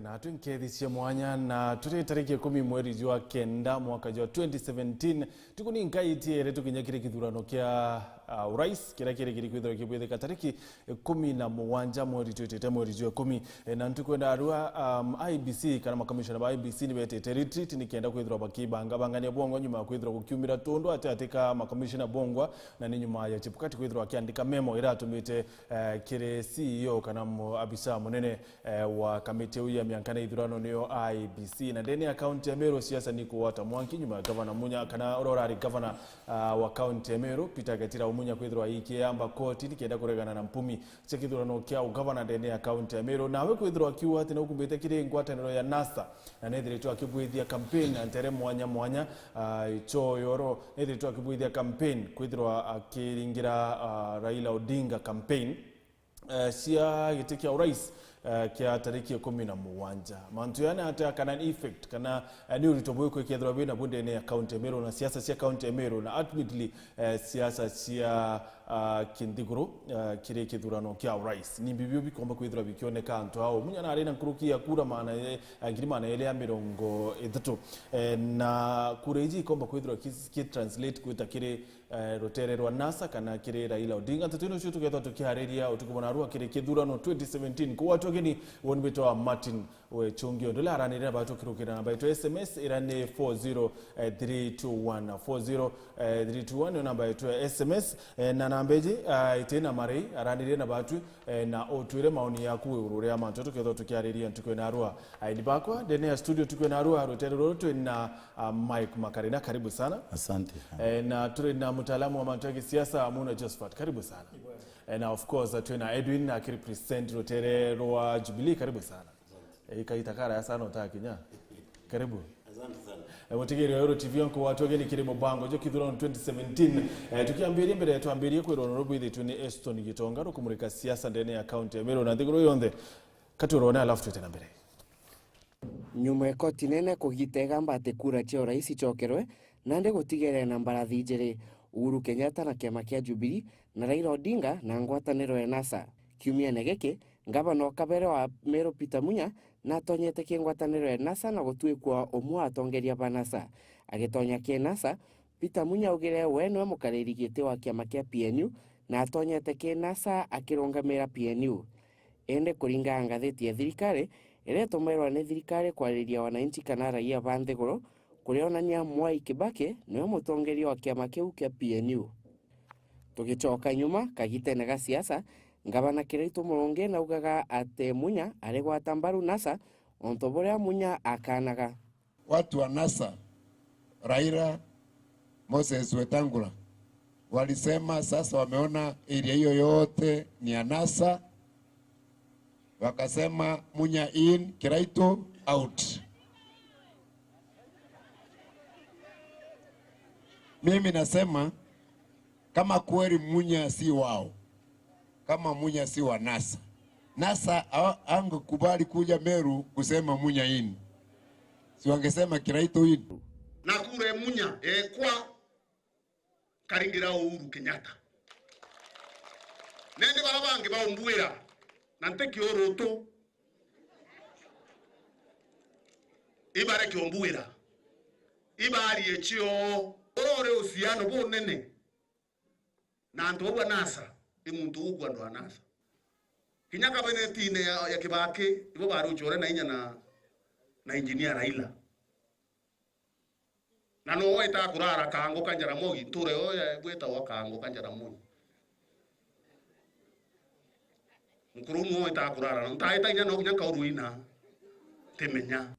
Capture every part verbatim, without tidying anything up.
Na twi nkethi cia mwanya, na turi tariki ikumi mweri jwa kenda mwaka jwa twenty seventeen, tuku ni nkaiti ere tukinya kiri kithurano kia, ah, urais, kiria kirigiri kwithirwa kibwithika tariki ikumi na mugwanja mweri twitite, mweri jwa ikumi. E, na ntuku ya narua, um, I E B C kana makamishona ba I E B C ni betite retreat nikenda kwithirwa bakibangabangania bwongwa nyuma ya kwithirwa gukiumira tundu ati ati ka makamishona bongwa, na ni nyuma ya Chebukati kwithirwa akiandika memo iratumite, eh, kiri C E O kana mu-, abisa munene, eh, wa kamiti iu ya mianka na ithurano niyo I E B C. Na ndene ya kaunti ya Meru, siasa ni kugwata mwanki nyuma ya gavana Munya, kana uria urari gavana, ah, wa kaunti ya Meru, Peter Getira Munya kwithirwa aikiamba koti nikenda kuregana na mpumi cia kithurano kia ugavana ndene ya kaunti ya Meru. Nawe kwithirwa akiuga ati ni ukumbite kiri ngwataniro ya NASA, na nethiritwe akibwithia campaign na ntere mwanya mwanya, ah, ichoyoro, nethiritwe akibwithia campaign kwithirwa akiringira, ah, Raila Odinga campaign, eh, cia giti kia urais, eh, kia tariki ikumi na mugwanja. Mantu jaya ni atia, kana ni effect, kana, eh, ni urito buriku ikethirwa bina bu ndene ya kaunti ya Meru na siasa cia kaunti ya Meru na ultimately, eh, siasa cia, ah, kinthiguru, ah, kiri kithurano kia urais? Ni mbibio bikomba kwithirwa bikioneka antu ao. Munya nari na nkuruki ya kura maana ye-, ah, ngiri maana iri ya mirongo ithatu. Eh, na kura iji ikomba kwithirwa ki-, ki translate kwita kiri eh, rutere rwa NASA kana kiri Raila Odinga. Nteto ino cio tukethwa tukiariria utuku bwa narua kiri kithurano twenty seventeen. Kugwatwa ugeni, woni witwa Martin Wechungi, undu uria aranirira batu kirukira namba yetu ya S M S, ira ni four zero three two one. Four zero three two one niyo namba yetu ya S M S, eh, na namba iji, ah, iti na marei, aranirira na batu, eh, na utwire maoni yaku iguru ria mantu tukethwa tukiariria ntuku ino ya narua. Aini bakwa, ndene ya studio ntuku ino ya narua, rutere ruru twi na, ah, Mike Makarina, karibu sana. Asante sana. Eh, na turi na mtaalamu wa mantu ya kisiasa, Muna Josephat, karibu sana. Eh, na of course, twi na Edwin, akirepresent rutere rwa Jubilee, karibu sana. Eh, kaita karaya sana utakinya. Karibu. Asante sana. Eh, mutigiri wa Ero T V onko watu ageni kiri mubango jo kithurano twenty seventeen. Eh, tukiambiria mbere, twambirie kwirwa nuru bwithitwe ni Eston Gitonga, rukumurika siasa ndene ya kaunti ya Meru na nthiguru yonthe. Katurone alafu twite na mbere. Nyuma ya koti nene kugita igamba ati kura cia urais icokerwe, nandi gutigere na mbarathi ijiri, Uhuru Kenyatta na kiama kia Jubilee, na Raila Odinga na ngwataniro ya NASA. Kiumiane giki, ngavana o kabere wa Meru Peter Munya natonyete ki ngwataniro ya NASA na gutwikwa umwe wa atongeria ba NASA. Agitonya ki NASA, Peter Munya augire we niwe mukariri giti wa kiama kia P N U na atonyete ki NASA akirungamira P N U. Indi kuringana na ngatheti ya thirikari, iria itumirwa ni thirikari kwariria wananchi kana raia ba nthiguru, kurionania Mwai Kibaki niwe mutongeria wa kiama kiu kia P N U. Tugicoka nyuma kagitene ga siasa, ngavana Kiraitu Murungi naugaga ati Munya arigwata mbaru NASA, untu buria Munya akanaga. Watu wa NASA, Raila, Moses Wetangula, walisema sasa wameona area hiyo yote ni ya NASA, wakasema Munya in, Kiraitu out. Mimi nasema kama kweli Munya si wao, kama Munya si wa NASA, NASA a-, angekubali kuja Meru kusema Munya in. Si wangesema Kiraitu in? Na kura e Munya ekwa karingira Uhuru Kenyatta. Nende bara bangi baumbuira na nti kiurutu. Ibare kiumbuira. Ibarie cio. Urore uciano bunene. Na antu bau ba NASA, i muntu ugukua antu a NASA. Kinya kabinetine ya, ya Kibaki, ibo bari uchore na inya na, na engineer Raila. Na no weta kurara Kango ka Jaramogi, nture yo ya gwetagwa Kango ka Jaramogi. Mukuru umwe weta kurara, ntaeta inya no kinya kauru ina, timenya.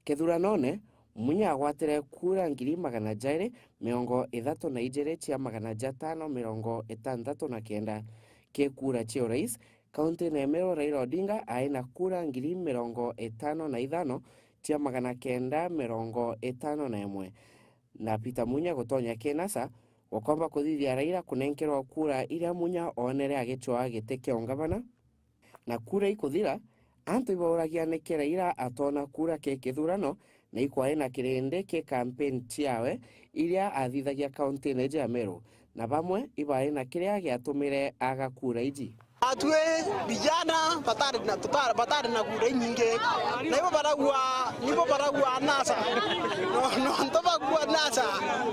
Kithuranone, Munya agwatire kura ngiri magana jairi mirongo ithatu na ijiri cia magana jatano mirongo itantatu na kenda. Ki kura cia urais, kaunti-ini ya Meru, Raila Odinga aari na kura ngiri mirongo itano na ithano cia magana kenda mirongo itano na imwe. Na Peter Munya gutonya ki NASA gukomba kuthithia Raila kunenkerwa kura iria Munya oonere agicwaa giti kia ungavana. Na kura ikuthira, antu ibauragia niki Raila atoona kura ki kithurano, na ikwari na kirindi ki kampeni ciawe iria athithagia kaunti-ini iji ya Meru, na bamwe ibari na kiria giatumire aga kura iji. Twi vijana batari na, tutari, batari na kura inyingi. Na ibo baragua, nibo baragua NASA. No, nontu bagua NASA,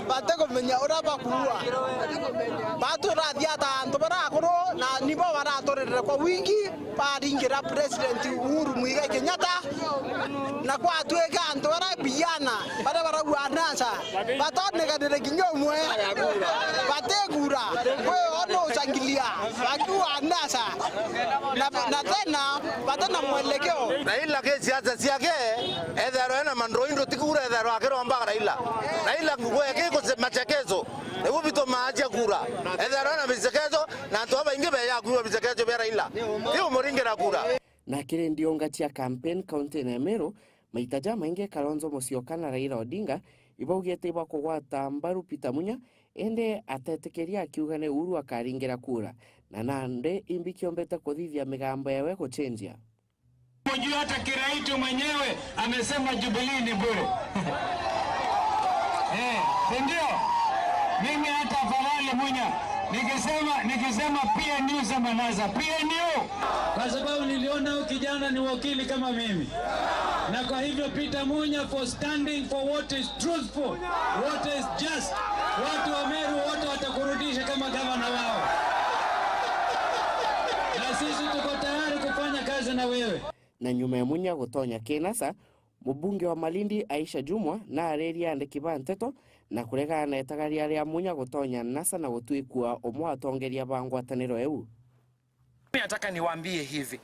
batikumenya uria bakugua. Baturathia ta antu baria akuru, na nibo baraturire kwa wingi, baringira President Uhuru Muigai Kenyatta. Na gwatuika antu baria vijana, baria baragua NASA, batonekanire kinya umwe, batigura. Kwi o no ucangilia, bakiuga NASA. Na, na tena, batena mwelekeo. Raila ki siasa ciake, ethairwa ena mandroindo, tikura ethairwa akirombaga Raila. Raila nguo yake iko machekezo. Niguo bitumaa acia kura. Ethairwa ena bichekezo, na antu babaingi beya kuigua bichekezo bia Raila. Ti umuringira kura. Na kiri ndiunga cia campaign kaunti-ini ya Meru, maita jamaingi Kalonzo Musyoka na Raila Odinga ibaugite ibakugwata mbaru Peter Munya, indi atetikiria akiuga ni Uhuru akaringira kura, na nandi imbi kiombete kuthithia migambo yawe gucenjia. Mjue hata Kiraitu mwenyewe amesema Jubilee ni bure. Eh, si ndio? Mimi hata afadhali Munya, nikisema, nikisema P N U sema NASA, P N U. Kwa sababu niliona huyu kijana ni wakili kama mimi. Na kwa hivyo Peter Munya for standing for what is truthful, what is just. Watu wa Meru wote watakurudisha kama gavana wao. Na sisi tuko tayari kufanya kazi na wewe. Na nyuma ya Munya gutonya ki NASA, mubunge wa Malindi Aisha Jumwa naaririe aandiki ba nteto na kuregana na itagaria ria Munya gutonya NASA na gutuikua umwe wa atongeria ba ngwataniro iu. Mimi nataka niwaambie hivi,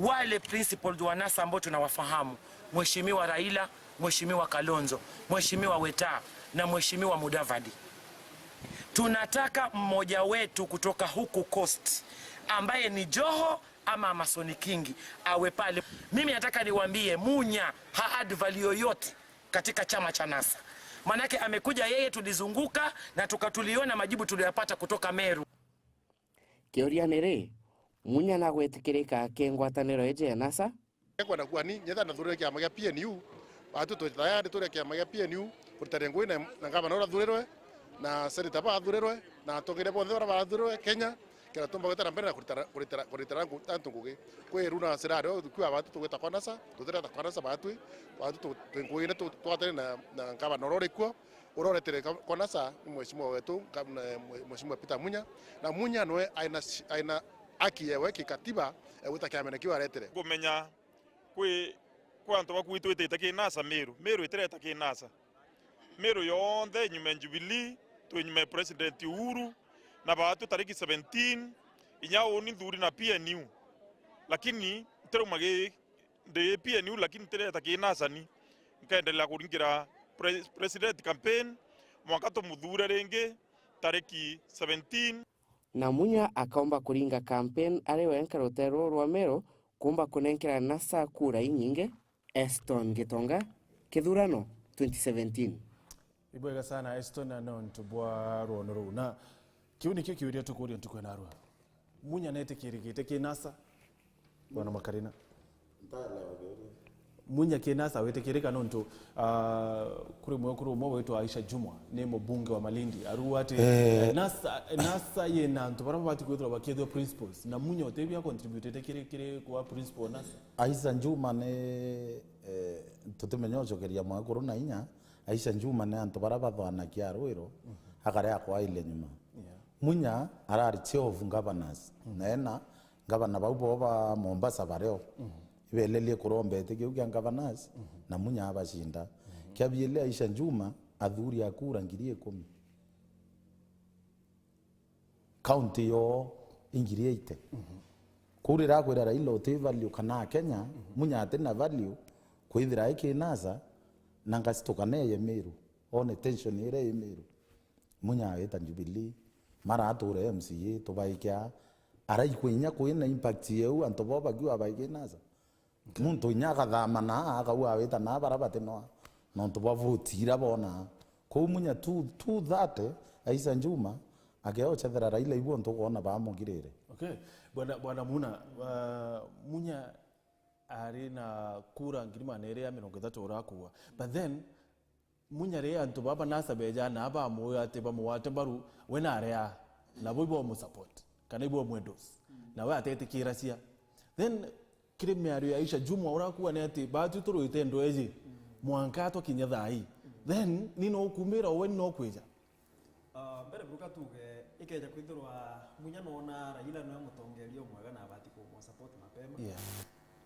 wale principals wa NASA ambao tunawafahamu, Mheshimiwa Raila, Mheshimiwa Kalonzo, Mheshimiwa Weta na Mheshimiwa Mudavadi, tunataka mmoja wetu kutoka huku coast ambaye ni Joho ama Amason Kingi awe pale. Mimi nataka niwaambie, Munya ha add value yoyote katika chama cha NASA. Manake amekuja yeye, tulizunguka na tuka-, tuliona majibu tuliyopata kutoka Meru. Kiuria ni ri, Munya nagwitikirika ki ngwataniro iji ya NASA? Ekwenda kuani, nyetha ndathurire kiama gia P N U, batu twi tayari turi kiama gia P N U, kuritania ngugi na, na ngavana uria athurirwe, na seneta bathurirwe, na atongeria bonthe baria bathurirwe Kenya, kenda tumba gwitana mbere na kuritara, kuritara, kuritara ngu-, antu ngugi. Kwi ru na scenario, tukiuga batu tugwita kwa NASA, tutireta kwa NASA batwi, batu tu-, twi ngugine tu-, twatene na, na ngavana uria uri kuo, uria uretere ka-, kwa NASA ni mheshimiwa wetu, ngavana, mhe-, mheshimiwa Peter Munya, na Munya niwe aina, aina haki yewe kikatiba ya gwita kiamene kiu aretere. Kumenya kwi, kwi antu bakuitwitite ki NASA Meru. Meru itireta ki NASA. Meru yonthe inyuma ya Jubilee, twi nyuma ya President Uhuru, na baatwi tariki seventeen, inya uni nthuri na P N U. Lakini ntirauma gi-, ndi P N U, lakini ntireta ki NASA ni. Nkaendelea kuringira pre-, president campaign, mwanka tumuthure ringi tariki seventeen. Na Munya akaumba kuringa campaign ari wenka rutere ruru rwa Meru, kuumba kunenkera NASA kura inyingi. Eston Gitonga, Kithurano twenty seventeen. Ibwega sana, Eston, na nontu bwa rwono ruu. Na kiu nikio kiuria tukuria ntuku ya narua. Munya netikirikite ki NASA? Bwana Makarina. Ntaelewa kiuria. Munya ki NASA witikirika nontu, ah, kuri mwekuru umwe witwa Aisha Jumwa, ni mubunge wa Malindi. Aruga ati, eh, eh, NASA, NASA yina antu baria babati kwithirwa bakiethwa principals. Na Munya utibia contributete kiri, kiri kuba principal NASA. Aisha Jumwa ni, eh, tutimenya ucokeria mwekuru na inya. Aisha Jumwa ni antu baria bathwanagia Rwiro, mhm, akarea kwaile nyuma. Yeah. Munya arari chair of governors, mhm, na ena ngavana bau bo ba Mombasa bario, mhm, ibelerie kuromba iti kiu kia governors, mhm, na Munya abacinda. Mhm. Kia biili, Aisha Jumwa athuri a kura ngiri ikumi. County yoo ingiri eighty. Mhm. Kuu riria akwira Raila uti value kana Akenya, mhm, Munya ati na value, kwithira aki NASA, na ngacitukaneye Meru, one tension iria i Meru. Munya agita Jubilee, mara ature M C A, tubaikia, araikwa inya kwina impact yeu, antu bo bakiuga baiki NASA. Muntu inya akathama na akauga awita na bara bati noa, nontu bwa vote ira bona. Kou Munya two, two thirty, Aisha Jumwa, akeocethera Raila, ibu ntu ukwona bamugirire. Okay. Bwana, Bwana Muna, uh, Munya ari na kura ngiri magana eri ya mirongo ithatu urakua. But then, Munya ri antu baba NASA beja na bamuya ati bamugwate mbaru, we naria, nabo ibo mu support, kana ibo mu endorse. nawe atetikiracia. Then kiri miario ya Aisha Jumwa urakua ni ati, "Batwi turwite ndweji, mwanka twakinya thaa ii." Then ni no ukumira we ni no kwija. Ah, mbere buruka tuge, ikeja kwithirwa Munya noona Raila niwe mutongeria umwega na abati kumwa support mapema. Yeah.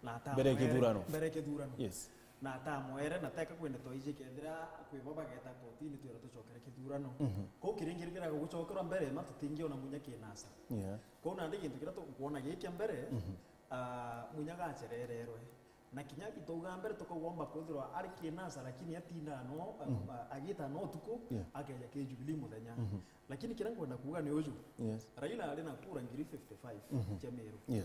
Na ata Mbere ya mwere, kithurano. Mbere ya kithurano. Yes. Na atamwere, na teka kwenda twaiji kethira kwi bo bageta kotini twira tucokere kithurano. Mhm. Kou kiringi riria gugucokerwa mbere, ma tutingiona Munya kinasa. Yeah. Kou nandi gintu kiria tukwona giki mbere, Mhm. ah, Munya gacherererwe. Na kinya gitauga mbere tukauga omba kwithirwa ari kinasa, lakini atindaa no, Mhm. ah, agita no utuku, Yeah. akeja ki Jubilee muthenya. Mhm. Lakini kiria nkwenda kuuga ni uju. Yes. Raila ari na kura ngiri fifty-five Mhm. cia Meru. Yes.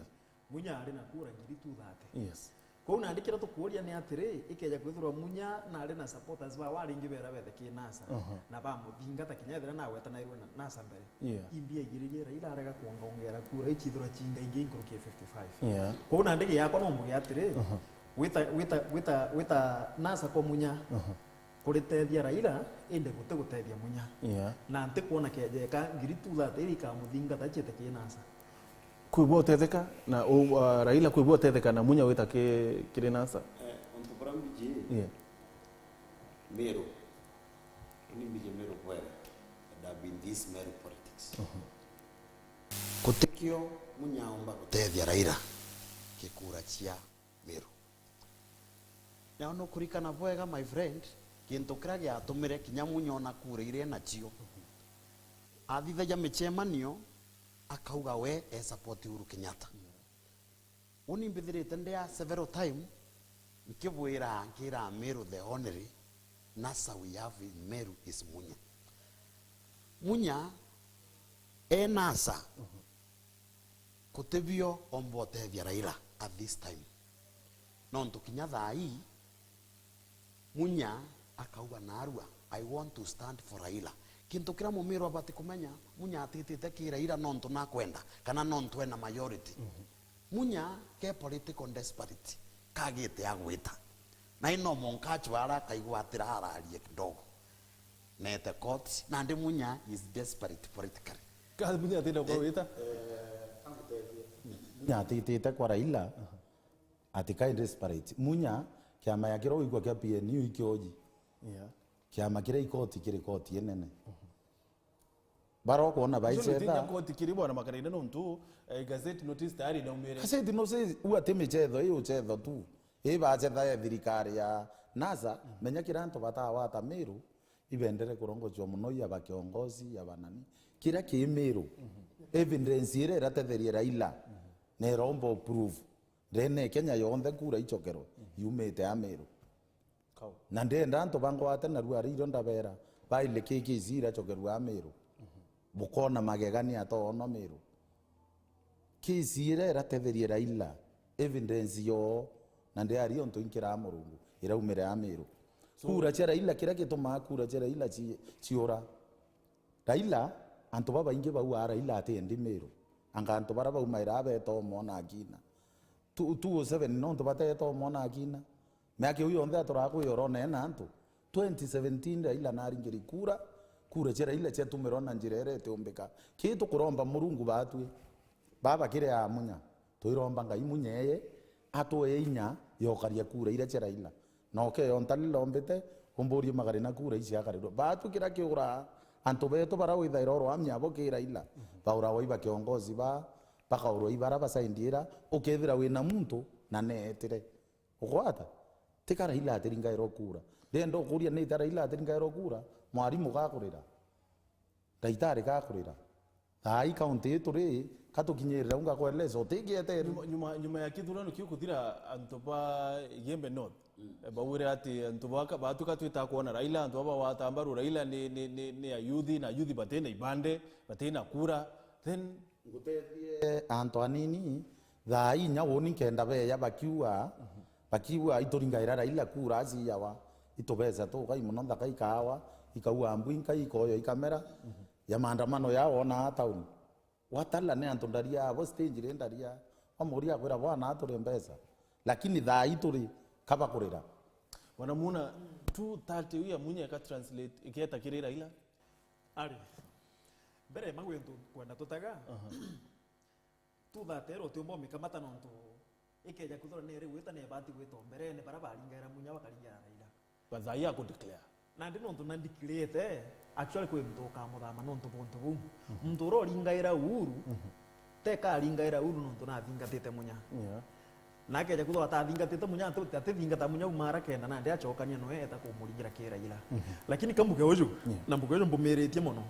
Munya ari na kura ngiri two thirty. Yes. Kou nandi kiria tukuuria ni atiri, ikeja kwithirwa Munya na ari na supporters ba waringi bera bethe kinasa, Aha. na bamuthingata kinya ethira nagwetanairwe na NASA mbere. Yeah. Imbi aigiririe Raila arega kuongaongera kura ichithirwa chingaingi nkuruki ya fifty-five. Yeah. Kou nandi giakwa no mbuge atiri, Aha. wita, wita, wita, wita NASA kwa Munya. Aha. Kuritethia Raila, indi guti gutethia Munya. Yeah. Na ntikwona kejeka ngiri two thirty iria ikamuthingata ciite ki NASA. Kwibwa utetheka na, u-, uh, Raila kwibwa utetheka na Munya wita ki-, kiri NASA? Eh, untu buria mbiji, Yeah. Meru. Uni mbiji Meru bwega. And I've been this Meru politics. Mhm. Gutikio Munya aumba gutethia Raila kikura cia Meru. Now nukurikana bwega, my friend, gintu kiria giatumire kinya Munya ona kura iria enacio, athithagia micemanio, akauga we e support Uhuru Kenyatta. Uni mbithirite ndia several time, nkibwira, nkira Meru, the only NASA we have in Meru is Munya. Munya e NASA. Kutibio omba utethia Raila at this time. Nontu kinya thaa ii, Munya akauga narua, "I want to stand for Raila." Kintu kiria Mumiru abati kumenya, Munya atitite ki Raila nontu nakwenda, kana nontu ena majority. Mhm. Munya ke political desperate, kagite agwita. Na ino monkachu ara akaigwatira ararie kidogo. Nete court, nandi Munya is desperate politically. Ka Munya atinde Eh, kwawita? Munya atitite kwa Raila, ati kai desperate. Munya, kiama ya kiria wigua kia P N U ikioji. Yeah. Kiama kiria ikoti kiri koti inene. Bara ukwona Icio ni baicetha. Tinja koti kiri bwana Makaraine nontu, eh, gazette notice tayari inaumire. Gazette notice, u ati michetho, i uchetho tu. I bacetha ya thirikari ya NASA, menya kira antu batawata Meru, ibendere kurongocua muno ya bakiongozi, ya banani. Kira ki Meru, evidence iria iratetherie Raila, na iromba proof. Ndene Kenya yonthe kura ichokerwe, yumite a Meru. Kau. Na ndenda antu bangwate narua ari irio ndabera, baile ki kisi irachokerua a Meru. Bukona magegania toonwa Meru. Kisi iria iratetherie Raila, evidence yoo, na ndiari ontu inkiraa Murungu, iraumire a Meru. So kura cia Raila, kiria gitumaa kura cia Raila ci-, ciura. Raila, antu babaingi baugaa Raila atiendi Meru. Anga antu baria baumaira beeta umwona akina. Two, two oh seven nontu bateeta umwona akina. Miaka iu yonthe aturaga kwiorone na antu. Twenty seventeen Raila naringiri kura, kura cia Raila ciatumirwa na njira iria itiumbika. Kii tukuromba Murungu batwi, baba kiri a Munya, twiromba Ngai Munya eye atwee inya yokaria kura iria cia Raila. Na ukeyonta riria ombite, umburie magari na kura ici akarirwa. Batwi kira kiuraa, antu betu bara withaira urwamia abo ki Raila, bauragwa iba kiongozi ba, bakaurwa ibara basaindi ira, ukethira wina muntu na neetire. Ukwata? Tika Raila atiringairwa kura. Ndenda ukuria nita Raila atiringairwa kura, mwarimu gakurira. Ndaitari gakurira. Thaa ii kaunti ii turi, katukinyirira unga kwereso, utigietere. Nyuma, nyuma, nyuma ya kithurano kiu kuthira, antu ba Igembe North, eh, baugire ati antu baka, batuka twita kwona Raila, antu baba watambaru Raila ni, ni, ni, ni ayuthi, na ayuthi batina ibande, batina kura, then Ngutethie antu anini, thaa inya uni nkenda beya bakiuga, bakiuga ituringaira Raila kura aciyawa, itubeca tukai muno nthaka ikaawa, ikaua mbwi nkai ikoyo ikamera, ya maandamano ya wonaa tauni. Watala ni antu ndaria abo stage ri ndaria, wamuria akwira bwana aturi mbeca. Lakini thaa ii turi kaba kurira. Wanamuona two thirty huyu ya Munya ika translate, iketa kiri Raila? Ari. Mbere ma gwintu kwenda tutaga. Aha. Two Uthatera utiumba umikamata nontu ikeja kwithirwa ni iri gwita ni ibati gwita o mberene, bara baringaira Munya bakaringaira Raila. But thaa ii aku declare. Nandi nontu na ndikirite, actually kwi muntu ukamuthama nontu buntu buu. Mhm. Muntu uria uringaira Uhuru, Mhm. teka aringaira Uhuru nontu nathingatite Munya. Yeah. Na akeja kwithirwa atathingatite Munya, ati, atithingata Munya uma ara kenda, nandi acokania noe eta kumuringira ki Raila. Mhm. Lakini ka mbuge uju, Yeah. na mbuge uju mbumiritie mono.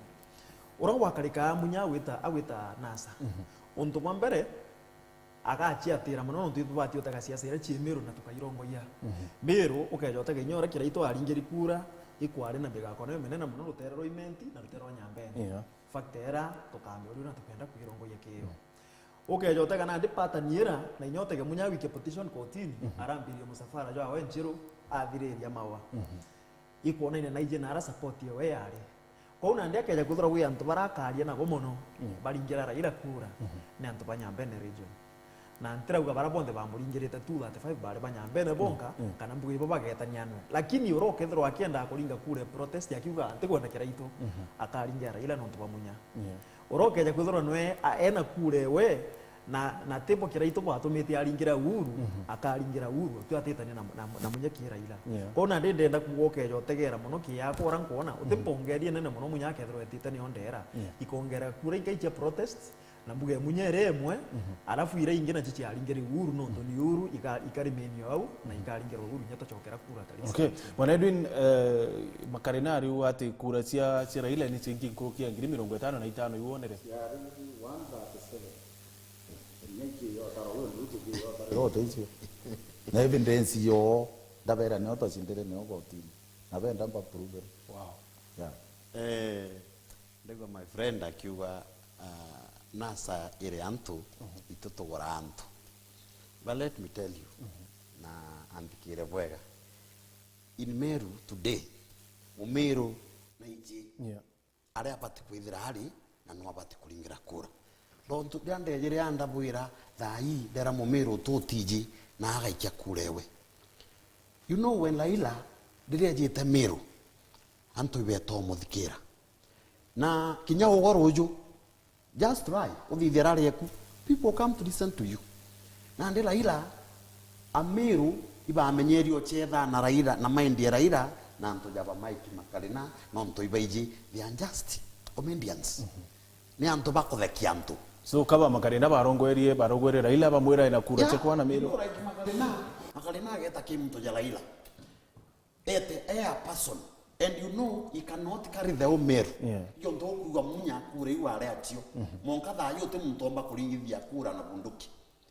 Uria gwakarikaa Munya agwita, agwita NASA. Mhm. Untu bwa mbere, agaciatira mono nontu itubati utega siasa iria cii Miru na tukairongoia. Mhm. Miru, ukeja utega inya uria Kiraitu aringiri kura, ikwari na migakano iminene mono rutere rwa Imenti na rutere rwa Nyambene. Yeah. Fact era tukambe uriu na tukenda kwirongoia kiyo. Mm. Ukeja utega nandi pattern ira, na inya utege Munya wikie petition kotini, Mhm. arambirie musafara jwawe njiru, athiriria mawa. Mhm. Ikwonania na iji nara support yewe yari. Kwou nandi akeja kwithirwa gwi antu barakaria nabo mono, Mm. baringira Raila kura, Mhm. ni antu ba Nyambene region. Na ntirauga bara bonthe bamuringirite two thirty-five bari ba Nyambene bonka, Mm. kana mbuge ibo bagetania nwe. Lakini uria ukethirwa akienda kuringa kura e protest akiuga, "Ntikwenda Kiraitu," Mhm. akaringira Raila nontu bwa Munya. Yeah. Uria ukeja kwithirwa nwe a-, ena kura ewe, na, na tibo Kiraitu bwatumite aringira Uhuru, Mhm. akaringira Uhuru, tu atitania na, na, na Munya ki Raila. Yeah. Kwou nandi ndenda kuuga ukeja utegera mono ki yakwa uria nkwona, uti Mhm. mpongeri nene mono Munya akethirwa etite nio ndera. Yeah. Ikongera kura inkai cia protest, na mbuge Munya iri imwe, Mhm. alafu iria ingi nacio ciaringiri Uhuru, nontu ni Uhuru ika-, ikarimeni o au, na ikaringirwa Uhuru inya tucokera kura tari Okay. Mwana Edwin, eh, Makarina riu ati kura cia, cia Raila ni cingi nkuruki ya ngiri mirongo itano na itano iwonere? Ciari one thirty-seven. Inya ingiyotara, uyu ni ingiyotara. Yote icio. Na evidence yo, ndabera nio twacindire nio kotini. Na benda mba prove. Wow. Yeah. Eh, ndaigua my friend akiuga, ah, NASA iri antu, Mhm. itu tugura antu. But let me tell you, Mhm. na anthikire bwega. In Meru today, Mumiru na iji Yeah. aria abati kwithira ari, na no abati kuringira kura. Nontu riria ndejire aa ndabwira thaa ii, ndera Mumiru tutiji, na agaikia kura ewe. You know, when Raila riria ejite Meru, antu ibeta umuthikira. Na kinya ugwe ruju, just try, uthithie rari eku. People come to listen to you. Nandi Raila, Amiru ibamenyerie uchetha na Raila, na maendie Raila, na antu jaba Mike Makarina, nontu ibaiji, they are just comedians. Mhm. Ni antu bakuthekia antu. So, kaba Makarina barongoerie, barongoerie Raila, bamwira ena kura Yeah, cia kwana Miru. You know, like Makarina, Makarina ageta ki muntu ja Raila. Ete, e a person. And you know, he cannot carry the whole Meru. Yeah. Ikio ntu ukuigua Munya kura iu ari atio. Mhm. Monka thaa ii uti muntu omba kuringithia kura na bunduki.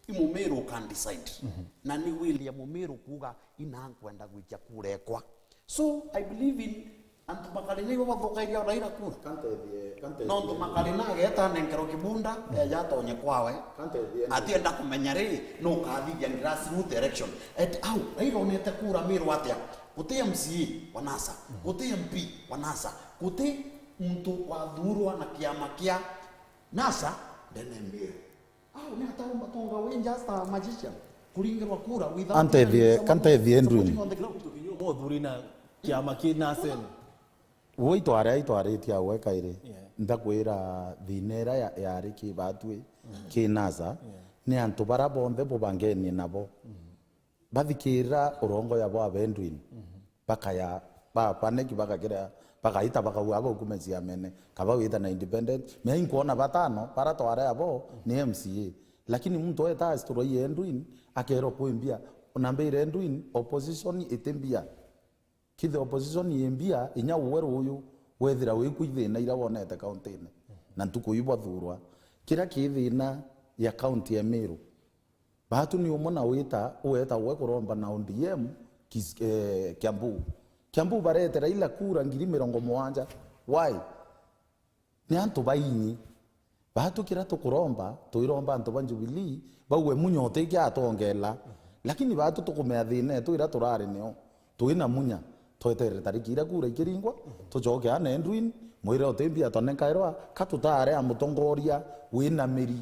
I Mumiru can decide. Mhm. Na ni will ya Mumiru kuuga, "Ina nkwenda gwikia kura ekwa." So, I believe in antu Makarina ibo bathukairia Raila kura. Kantethie, kantethie. Nontu Makarina ageta anenkerwa kibunda, eja atonye kwawe. Kantethie. Atienda kumenya ri, nukathithia grassroot election. Et au, Raila onete kura Miru atia? Guti M C A wa NASA, guti M P wa NASA, guti muntu wathurwa na kiama kia NASA ndene Miru. Au ni ataumba tonga we just a magician. Kuringirwa kura without Kantethie, kantethie Edwin. Supporting on the ground. Tukinyua mothuri na kiama ki NASA. Uu itware, itwaritie au e kairi. Yeah. Ndakwira thina iria ya-, yari ki batwi, ki NASA, Yeah. ni antu bara bonthe bubangenie nabo. Mm. Bathikirira urongoria bwa Edwin, Mhm. bakaya, ba panic, bagagira, bagaita, bakauga, "Aba ukume ciamene, kaba wita na independent." Mea inkwona batano, bara tware abo, ni M C A. Lakini muntu eta story ya Edwin, akerwa kwi mbia. Unambire Edwin, opposition iti mbia. Kithe opposition i mbia, inya uwe ruyu, wethira wiku ithina ira wonete kaunti-ini. Na ntuku iu bwathurwa. Kiria ki thina ya kaunti ya Meru. Batu ni umwe na wita, ueta we kuromba na O D M Kis-, eh, Kiambu. Kiambu barete Raila kura ngiri mirongo mugwanja. Why? Ni antu bainyi. Batu kiria tukuromba, twiromba antu ba Jubilee, bauwe Munya utikia atongela. Lakini batu tukumea thina etu iria turari nio. Twina Munya, tweterere tariki iria kura ikiringwa, tucoke ana Edwin, mwire uti mbia tonenkairwa, ka tutare a mutongoria wina miri.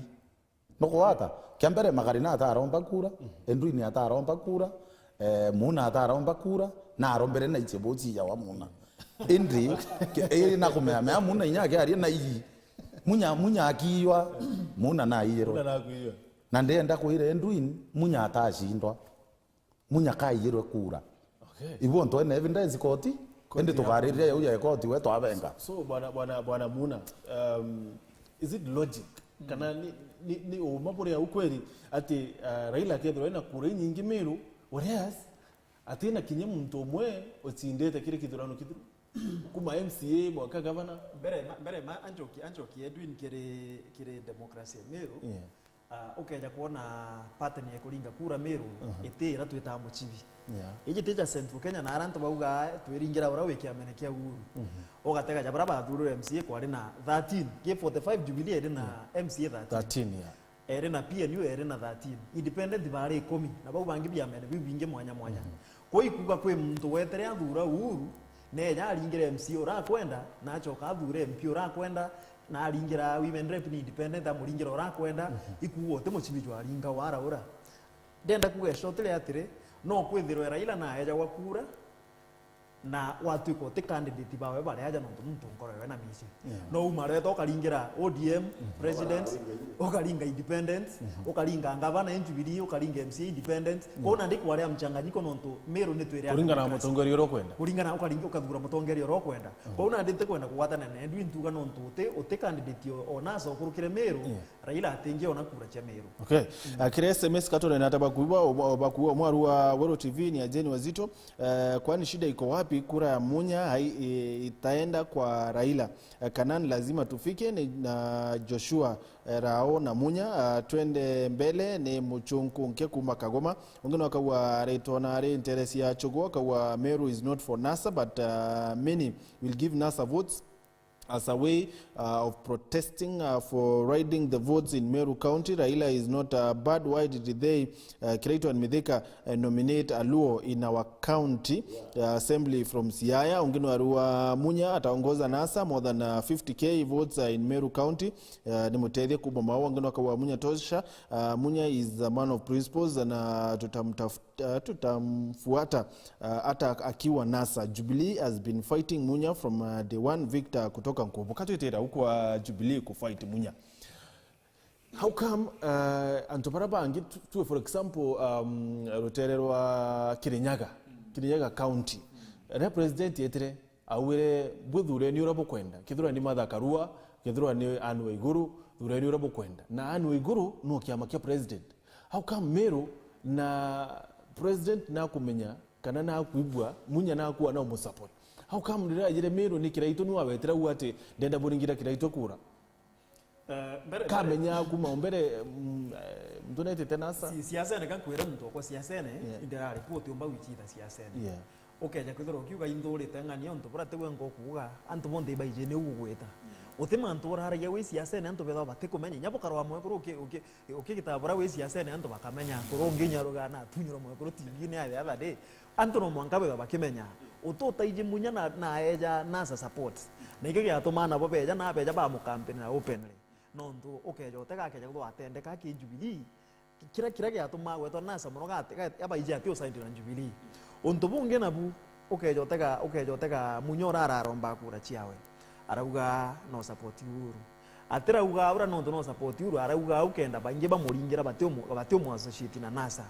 Nukugwata? Kia mbere, Makarina ataromba kura, Edwin ataromba kura, eh, Muna ataromba kura, na arombere na iche bochi ya wa Muna. Indi, ke-, iri na kumea mea Muna inya akiaria na ii. Munya, Munya akiiywa, Muna na aiyirwe. Muna na akuiywa. Na ndienda kwira Edwin, Munya atacindwa. Munya kaiyirwe kura. Okay. Ibu twina evidence koti, indi tukaririria yau ya koti we twabenga. So, bwana, bwana, bwana Muna, um, is it logic? Kana ni, ni, ni uma buria ukweri ati, uh, Raila akethirwa ena kura inyingi Meru, whereas atina kinya muntu umwe ucindite kiri kithurano kithiru? Kuma M C A, mwaka gavana. Mbere ma, mbere ma, anjoki, anjoki Edwin kiri, kiri democracy ya Meru. Yeah. Ah, ukeja kwona pattern ya kuringa kura Meru, mhm, iti ira twitaa muchibi. Yeah. Iji ti ja Central Kenya na ara antu bauga twiringira ura wi kiamene kia Uhuru. Mhm. Ugatega ja bara bathurirwe M C A kwari na thirteen, ki forty-five Jubilee iri na, yeah, M C A thirteen. Thirteen, yeah. Eri na P N U eri na thirteen. Independent bari ikumi, na bau bangi biamene biu bingi mwanya mwanya. Mhm. Kwou ikuuga kwi muntu wetere athura Uhuru, neja aringire M C A urakwenda, na acoka athure M P urakwenda, na aringira women rep ni independent, amuringira urakwenda, mhm, ikuuga uti muchibi jwaringa waraura. Ndenda kuuga shortly atiri, no kwithirwe Raila na ejagwa kura, na watwika uti candidate bawe baria aja nontu muntu nkoro yawe na mici. Yeah. No uma reta ukaringira O D M, mhm, president, ukaringa independent, mhm, ukaringa ngavana in Jubilee, ukaringa M C A independent. Yeah. Kwou nandi kwaria mchanganyiko nontu Meru ni twiri kuringana na mutongeria uria ukwenda. Kuringana ukaringa ukathura mutongeria uria ukwenda. Mhm. Kwou nandi ntikwenda kugwatana na Edwin ntuga nontu uti, uti candidate o, o NASA ukurukire Meru, yeah, Raila atingiona kura cia Meru. Okay. Mm. Ah, kiri S M S katone na tabakuwa, bakuwa mwaru wa Weru T V ni Ajeni Wazito. Eh, kwani shida iko wapi? Kura ya Munya hai-, i-, itaenda kwa Raila. Eh, Kanan lazima tufike ni, na Joshua, eh, Rao na Munya, ah, twende mbele ni Muchunku Nke kuma Kagoma. Ungi no akauga aritwa na ari interest ya Chogo, akauga Meru is not for NASA, but, ah, many will give NASA votes as a way, uh, of protesting, uh, for riding the votes in Meru County. Raila is not, uh, bad. Why did they, uh, Kiraitu and Mithika, uh, nominate a Luo in our county, uh, assembly from Siaya? Ungi no arua Munya ataongoza NASA more than, uh, fifty K votes, uh, in Meru County. Uh, ni mutethie kuma mau. Ungi no akauga Munya tosha. Uh, Munya is a man of principles na tutamtafuta uh, tutamfuata, uh, hata akiwa NASA. Jubilee has been fighting Munya from, uh, day one. Victor kutoka Nkubu. Katwitira ukwa Jubilee kufight Munya. How come, uh, antu bara bangi tu, tu, for example, um, rutere rwa Kirinyaga, Kirinyaga County, riria president etire, augire, "Bwithureni uria bukwenda. Kethirwa ni Martha Karua, kethirwa ni Anne Waiguru, thureni uria bukwenda." Na Anne Waiguru no kiama kia president. How come Meru na president nakumenya kana nakuigua, Munya nakuwa na umusupport? How come riria ajire Meru ni Kiraitu ni wawetire uu ati, "Ndenda buringira Kiraitu kura"? Eh, mbere, kamenya kuma mbere, mm, eh, muntu netete NASA. Si-, siasene, ka nkwire muntu okwa siasene, yeah, indirari ku utiumba wichitha siasene. Yeah. Ukeja kwithirwa ukiuga inthurite ng'ania untu bura tigwe nkukuuga, antu bonthe ibaiji ni ugugwita. Mm. Uti mantu uraragia wi siasene, antu bethwa batikumenya. Inya bukarwa mwekuru uki-, uki-, ukigita bura wi siasene, antu bakamenya. Kuru ungi inya ruga na atunyirwa mwekuru T V-ini ya the other day. Antu no mwanka bethwa bakimenya. Uti utaiji Munya na, na eja NASA support. Na ikio giatumaa nabo beja, na beja bamukampeni na openly. Nontu ukeja utega akeja kwithirwa atendeka ki Jubilee, ki-, kiria, kiria giatumaa gwetwa NASA mono gati-, gati-, abaiji ati usaindi na Jubilee. Untu bungi nabu, ukeja utega, ukeja utega Munya uria araromba kura ciawe. Arauga no support Uhuru. Atirauga uria nontu no support Uhuru, arauga au kenda baingi bamuringira batiumu-, batiumu associate na NASA.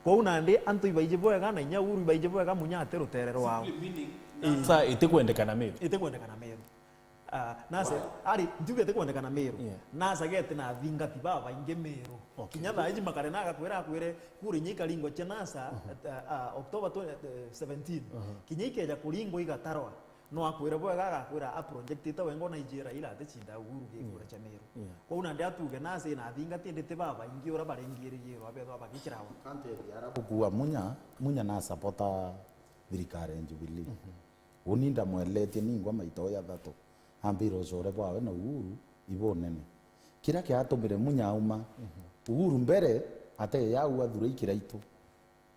Kwou nandi antu ibaiji bwega na inya Uhuru ibaiji bwega Munya ati rutere rwao. Simply meaning, ii, NASA itikwendekana Meru. Itikwendekana Meru. Ah, NASA, ari, ntiuga itikwendekana Meru. Yeah. NASA geti na athingati babaingi Meru. Okay. Kinya thaa iji Makare na agakwira akwire, kura inya ikaringwa cia NASA, mhm, at, ah, ah, October twenty, eh, seventeen. Mhm. Kinya ikeja kuringwa igatarwa. No akwire bwega, agakwira a project ita wengwa na ijira ila aticinda Uhuru gi kura, yeah, cia Meru. Yeah. Kwou nandi atuge NASA ina athingati indi ti babaingi ura baringirigirwa bethwa bagikirawa. Kantethi ara gukua Munya, Munya na supporter thirikari ya Jubilee. Mhm. Uni ndamweletie ningwa maita o jathatu, ambira ucore bwawe na Uhuru ibunene. Kiria kiatumire Munya auma, mhm, Uhuru mbere ateye yau athure ikiraitu.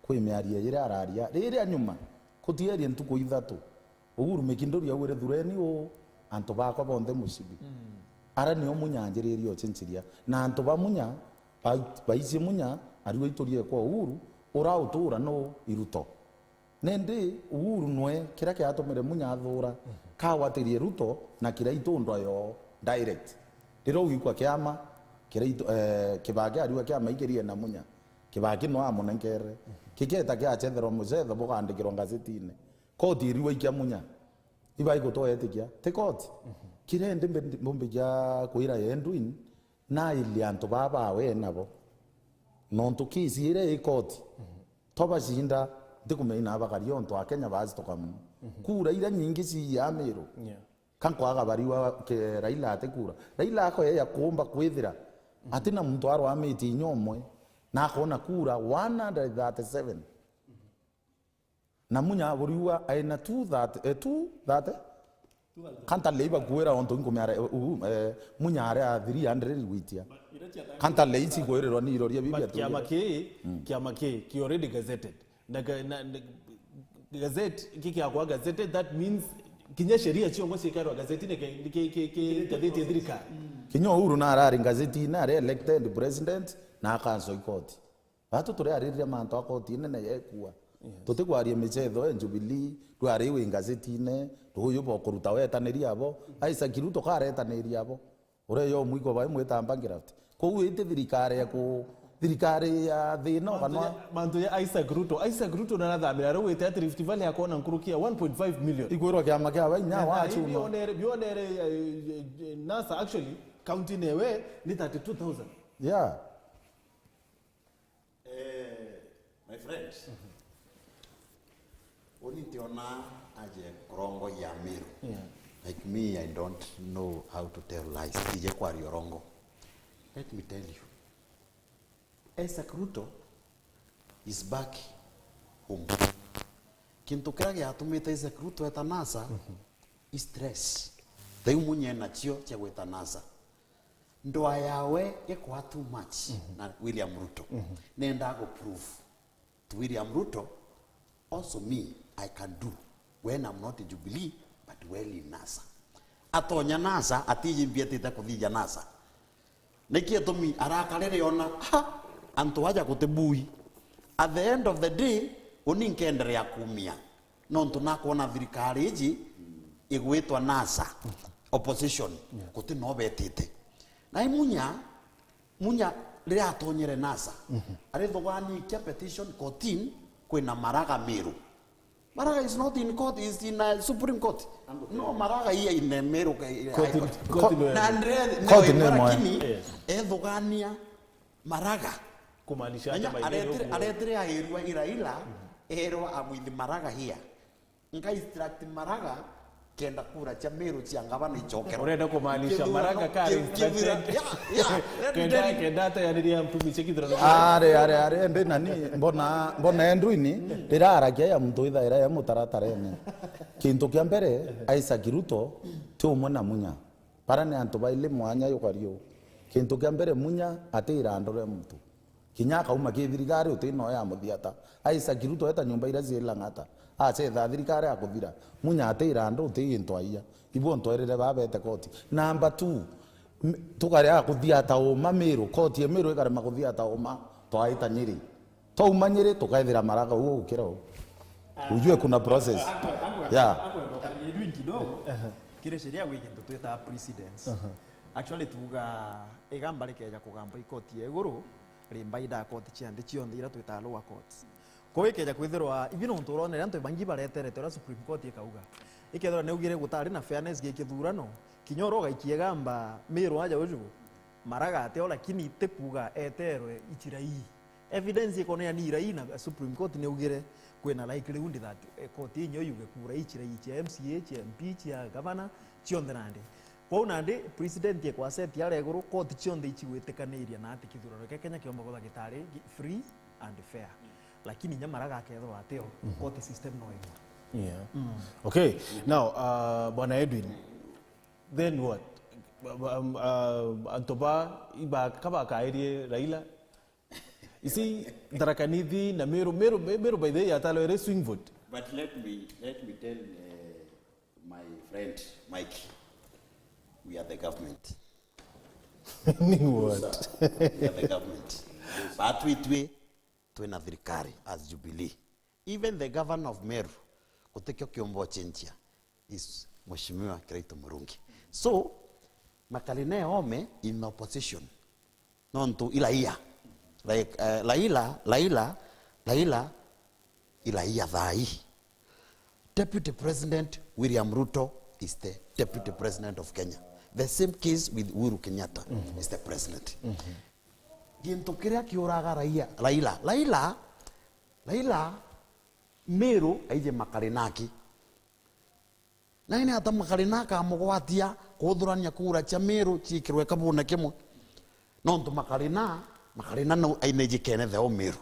Kwi miario iria araria. Riria nyuma, kutierie ntuku ithatu, Uhuru Mikinduri augire, "Thureni uu, antu bakwa bonthe mucibi." Mm. Ara nio Munya anjiririe ucinciria. Na antu ba Munya, bai-, baici Munya, ariwa iturie kwa Uhuru, urautura nuu? I Ruto. Nindi Uhuru nwe kiria kiatumire Munya athura, mhm, kagwatirie Ruto na Kiraitu ndoyo direct. Riria ugikwa kiama, Kiraitu, eh, Kibaki ariuga kiamaikirie na Munya. Kibaki no amunenkere. Kigeta kiacetherwa mucetho bukandikirwa ngazetine. Koti iriuga ikia Munya. Iba igutwetikia. Ti koti. Kiria indi mbe-, mbumbikia kwira Edwin, na ili antu baa bawe nabo. Nontu kisi iria i koti. Twabacinda, ntikumenya bakari ontu a Kenya baacituka mono. Kura iria nyingi ci ya Miru. Yeah. Ka nkwaga bariwa ke Raila ati kura. Raila akoya kuumba kwithira ati na muntu arwamitie inya umwe, na akona kura one hundred thirty-seven. Na Munya buriwa aina two thirty, eh, two thirty? Kanta lei bakuira ontu nkumea, eh, u-, eh, Munya aria three hundred gwitia. Kanta lei cikwirirwa ni iroria bibi. But kiama ki, kiama ki, ki already gazetted. Na ga-, na, na, gazette, ki kiakwa gazette, that means kinya sheria ciongwa cikarwa gazette ni ki, ki, ki, ki ngatheti ya thirikari. Kinya Uhuru na arari ngazetine, ari elected president, na akanswa ikoti. Batu turi aririre mantu a koti nene yekua. Yes. Tutikwaria michetho ya Jubilee, rwari wi ngazetine, ruyu bokuruta wetaniria abo, Isaac Ruto karetaniria abo. Ureyo mwiko bai mwita bankrupt. Kou iti thirikari ya ku-, thirikari ya thina. Mantu kana ya, mantu ya Isaac Ruto. Isaac Ruto narathamira riu wite ati Rift Valley akona nkuruki ya one point five million. Ikwirwa kiama kia bai nya. Na wa thaa hii chuno. Bionere, bionere, eh, eh, eh, NASA actually, county newe ni thirty-two thousand. Yeah. Eh, my friend, uni ntiona aje kurongoia Miru. Yeah. Like me, I don't know how to tell lies. Tije kwaria urongo. Let me tell you. Isaac Ruto is back home. Kintu kiria giatumite Isaac Ruto eta NASA, is stress. Thau Munya enacio cia gwita NASA. Ndoa yawe ikwa too much na William Ruto. Nenda go prove to William Ruto, also me, I can do when I'm not in Jubilee, but well in NASA. Atonya NASA, atiji mbietite kuthithia NASA. Niki gitumi arakarire ona, ha, antu aja gutibui. At the end of the day, uni nkenderea kumia. Nontu nakwona thirikari iji igwitwa NASA, opposition, yeah, guti no betite. Na i Munya, Munya riria atonyere NASA, arithugania ikia petition kotini, kwina Maraga Miru. Maraga is not in court, is in, uh, Supreme Court. No, Maraga here in, uh, Miru, uh, Court, High Court. Court ni, na ndire, court ni imwe, lakini, yes, ethugania Maraga. Kumaanisha ati aretire, aretire airwa i Raila, erwa amwithi Maraga here. Nka instruct Maraga kenda kura cia Miru cia ngavana icokerwe. Urenda kumaanisha Maraga kari instructed? Yeah, yeah, let me tell you. Kenda, kenda ateaniria mpumi cia kithurano. Are, are, are, ndi nani, mbona, mbona Edwin, riria aragia ya muntu ithaira ya mutaratarene. Kintu kia mbere, Isaac Ruto ti umwe na Munya. Bara ni antu baili mwanya yukari uu. Kintu kia mbere, Munya ati irandure muntu. Kinya akauma ki thirikari, uti no ya muthiata. Isaac Ruto eta nyumba iria cie Lang'ata. Acetha thirikari akuthira. Munya ati irandu, uti gintu aia. Ibo ntwerire babete koti. Number two, m-, tukaria kuthiata uma Miru, koti ya Miru ikarema kuthiata uma, twaita Nyeri. Twauma Nyeri, tukaethira Maraga uo gukira u. Ujue kuna process. Akwe-, akwe-, yeah, akwenda ukaria Edwin kidogo. Kiri sheria gwi gintu twitaga precedence. Actually, tuuga igamba rikeja kugamba i koti ya iguru, rimbaindaga koti cia nthi cionthe iria twitaga lower courts. Kwou ikeja kwithirwa, ibi nontu uronere antu bangi bareterete uria Supreme Court ikauga. Ikethirwa niaugire gutari na fairness gi kithurano, kinya uria ugaikia igamba Miru aja uju, Maraga ateo, lakini ti kuuga eterwe ichira ii. Evidence ikonania ni irai na Supreme Court niaugire kwina likelihood that, eh, court inyo yuge kura ichira ii cia M C A, cia M P, cia gavana, cionthe nandi. Kwou nandi president ekwa set aria iguru, court cionthe ichigwitikaniria na ati kithurano kia Kenya kiomba kwithirwa gitari gi-, free and fair. Lakini inya Maraga akethirwa ateo, court system no imwe. Yeah. Okay. Now, uh, Bwana Edwin, then what? Um, uh, antu ba, iba, kabakairie Raila, you see, Tharaka Nithi na Meru, Meru, Meru, by the way, yatalo ere swing vote. But let me, let me tell, uh, my friend Mike, we are the government. Ni what? We are the government. But we, we, twina thirikari as Jubilee. Even the governor of Meru, gutikio kiumba ucenjia, is Mheshimiwa Kiraitu Murungi. So, Makalina Ome in opposition, Nontu i raia. Like, eh, Raila, Raila, Raila, i raia thaa ii. Deputy President William Ruto is the Deputy President of Kenya. The same case with Uhuru Kenyatta is the president. Gintu kiria kiuraga raia, Raila, Raila, Raila, Meru aije Makarinaki. Na ni ata Makarina akamugwatia kuthurania kura cia Meru ciikirwe kabune kimwe? Nontu Makarina, Makarina no aina ijikene the Meru.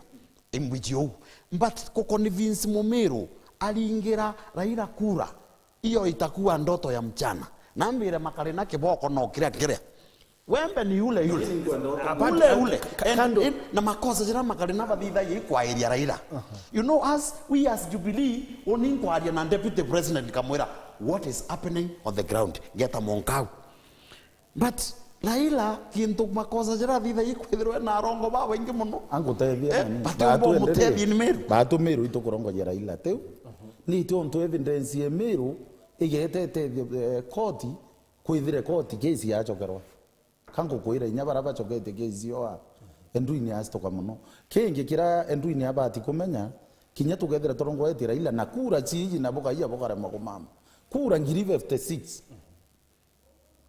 Imbwiji uu. But ku convince Mumiru aringira Raila kura, hiyo itakuwa ndoto ya mchana. Nambire Makarina kiboko no kiria kiria. Wembe ni ule yule. Ule ule. And, and, na makosa jira Makarina bathithagia ikwairia Raila. You know, as we as Jubilee, uni nkwaria na deputy president kamwira, what is happening on the ground? Ngeta Monkau. But Raila, kintu makosa jira athithagia ikwithirwe na arongo babaingi muno. Angutethia. Eh, nani? But umbo mutethia ni Meru. Batu Meru itukurongoria Raila tiu. Ni tiontu evidence ya Meru igete itethio, eh, koti, kwithire koti case yachokerwa. Ka ngukwira inya baria bachoketie case io a, Edwin astuka muno. Kingi kiria Edwin abati kumenya, kinya tukethira turongoetie Raila na kura ciiji na bukaia bukaremwa kumama. Kura ngiri fifty six.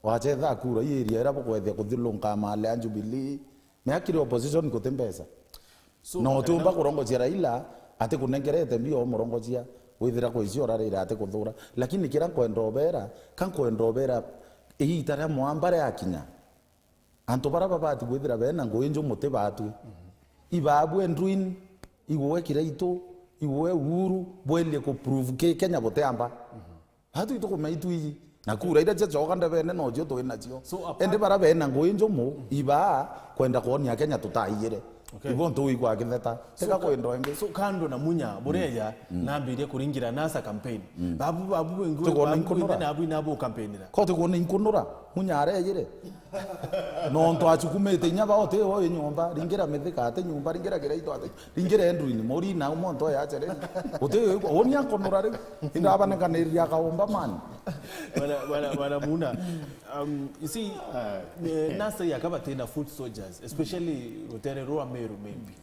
Wachetha kura ii area iria bukwethia kuthilunka mali a Jubilee. Mea kiri opposition guti mbeca. So, no utiumba kurongocia Raila ati kunengerete mbio umurongocia, withira kwicio urarira ati kuthura. Lakini kiria nkwenda ubera, ka nkwenda ubera, iita ria mwamba riakinya, antu baria babati kwithira bena ngugi njumu ti batwi. Ibabu Edwin, igwe Kiraitu, igwe Uhuru, bwelie ku prove ki Kenya butiamba. Atu itukumea itwiji. Na kura iria ciacoka ndebene nocio twi nacio. So, apart- Indi baria bena ngugi njumu, ibaa kwenda kwonia Kenya tutaiyire. Okay. Ibo ntu igwa kitheta. So, teka ka-, kwendwa ingi. So, kando na Munya, bureja, nambirie kuringira NASA campaign. Babu, babu, ingi, tukwona babu, inkunura. Ingi nabu, nabu campaignira. Ko tukwona inkunura, Munya arejire. Nontu achukumite inya bao ti o i nyomba, ringira Mithika ati nyomba, ringira Kiraitu ati, ringira Edwin, muri na monto ya chere. Uti o ni ankunura riu. Indabanekaniria kaumba man. Bwana, bwana, bwana Muna, um, you see, eh, NASA yakaba tena foot soldiers, especially rutere rwa Meru maybe.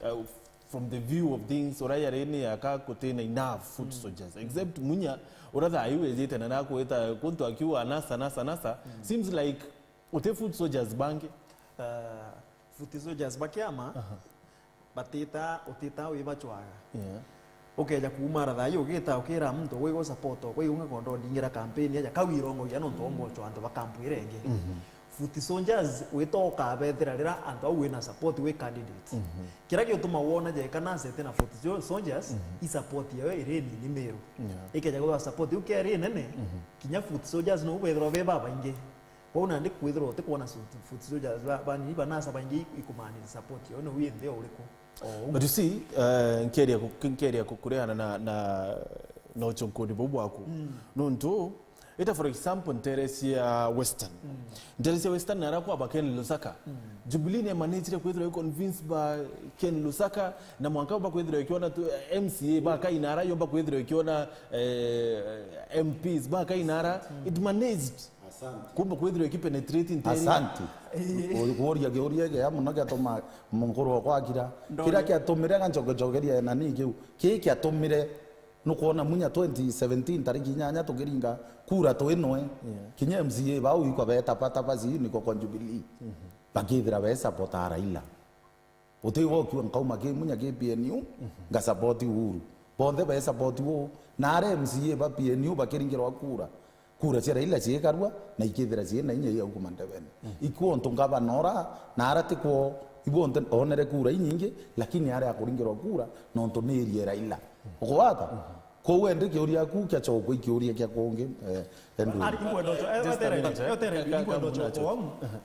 Uh, from the view of things, ura yari ni yaka kutena enough foot soldiers. Except Munya, ura thaa iu ejite na nakwita kuntu akiuga NASA, NASA, NASA, seems like uti foot soldiers bangi. Uh, foot soldiers ba kiama, batita, utita wibacwaga. Yeah. Ukeja kuumara thaa ii ugita ukira muntu, "Ugwigua support, ugwigua ng'akondo ndingira campaign aja," kau irongogia nontu ombocho antu ba camp iria ingi. Foot soldiers wita ukabethira rira antu au wina support wi candidate. Kiria giutuma wona jeka NASA iti na foot so-, soldiers, i support yayo iri nini Meru. Yeah. Ikeja kwithirwa support iu keri inene, kinya foot soldiers no bethirwa be babaingi. Kwou nandi kwithirwa utikwona su-, foot soldiers ba-, banini ba NASA baingi ikumanira support yao, ni wi nthi uriku? O umwe. But you see, eh, nkeria ku-, nkeria ku-, kureana na, na, na uchunkuni buu bwaku. Nontu, ita for example, ntere cia Western. Ntere cia Western nara kwaba Ken Lusaka. Jubilee ni managire kwithirwa i convince ba Ken Lusaka, na mwanka ba kwithirwa ikiona tu, eh, M C A ba Kainara, yomba kwithirwa ikiona, eh, M Ps ba Kainara. It managed. Asante. Kumbe kwithirwa ikipenetrate ntere. Asante. Ku-, kuuria kiuria gia muno giatuma munkuru okwa akira. Ndone. Kiria kiatumire ganchokechokeria nani kiu. Kii kiatumire nukwona Munya twenty seventeen tariki inyanya tukiringa kura twinwe. Yeah. Kinya M C A bau ikwa betapatapa ciu niko kwa Jubilee. Bakithira be support a Raila. Uti wokiwa nkauma ki Munya ki P N U, nga support Uhuru. Bonthe be support uu. Na aria M C A ba P N U bakiringirwa kura. Kura cia Raila ciikarua, na ikithira ciina inya iu kuma ndebene. Ikwontu ngavana ura, na ara tikwo, ibonthe onere kura inyingi, lakini aria akuringirwa kura, nontu ni iria Raila. Ukwata? Kwou endi kiuria ku kiachokwa i kiuria kia kungi, eh, Andrew. Ari, inkwenda ucho-, eh, Just a wetere, minute, eh. Wetere, ka-, ka-, inkwenda ucho-, Kambunacho. Kwou,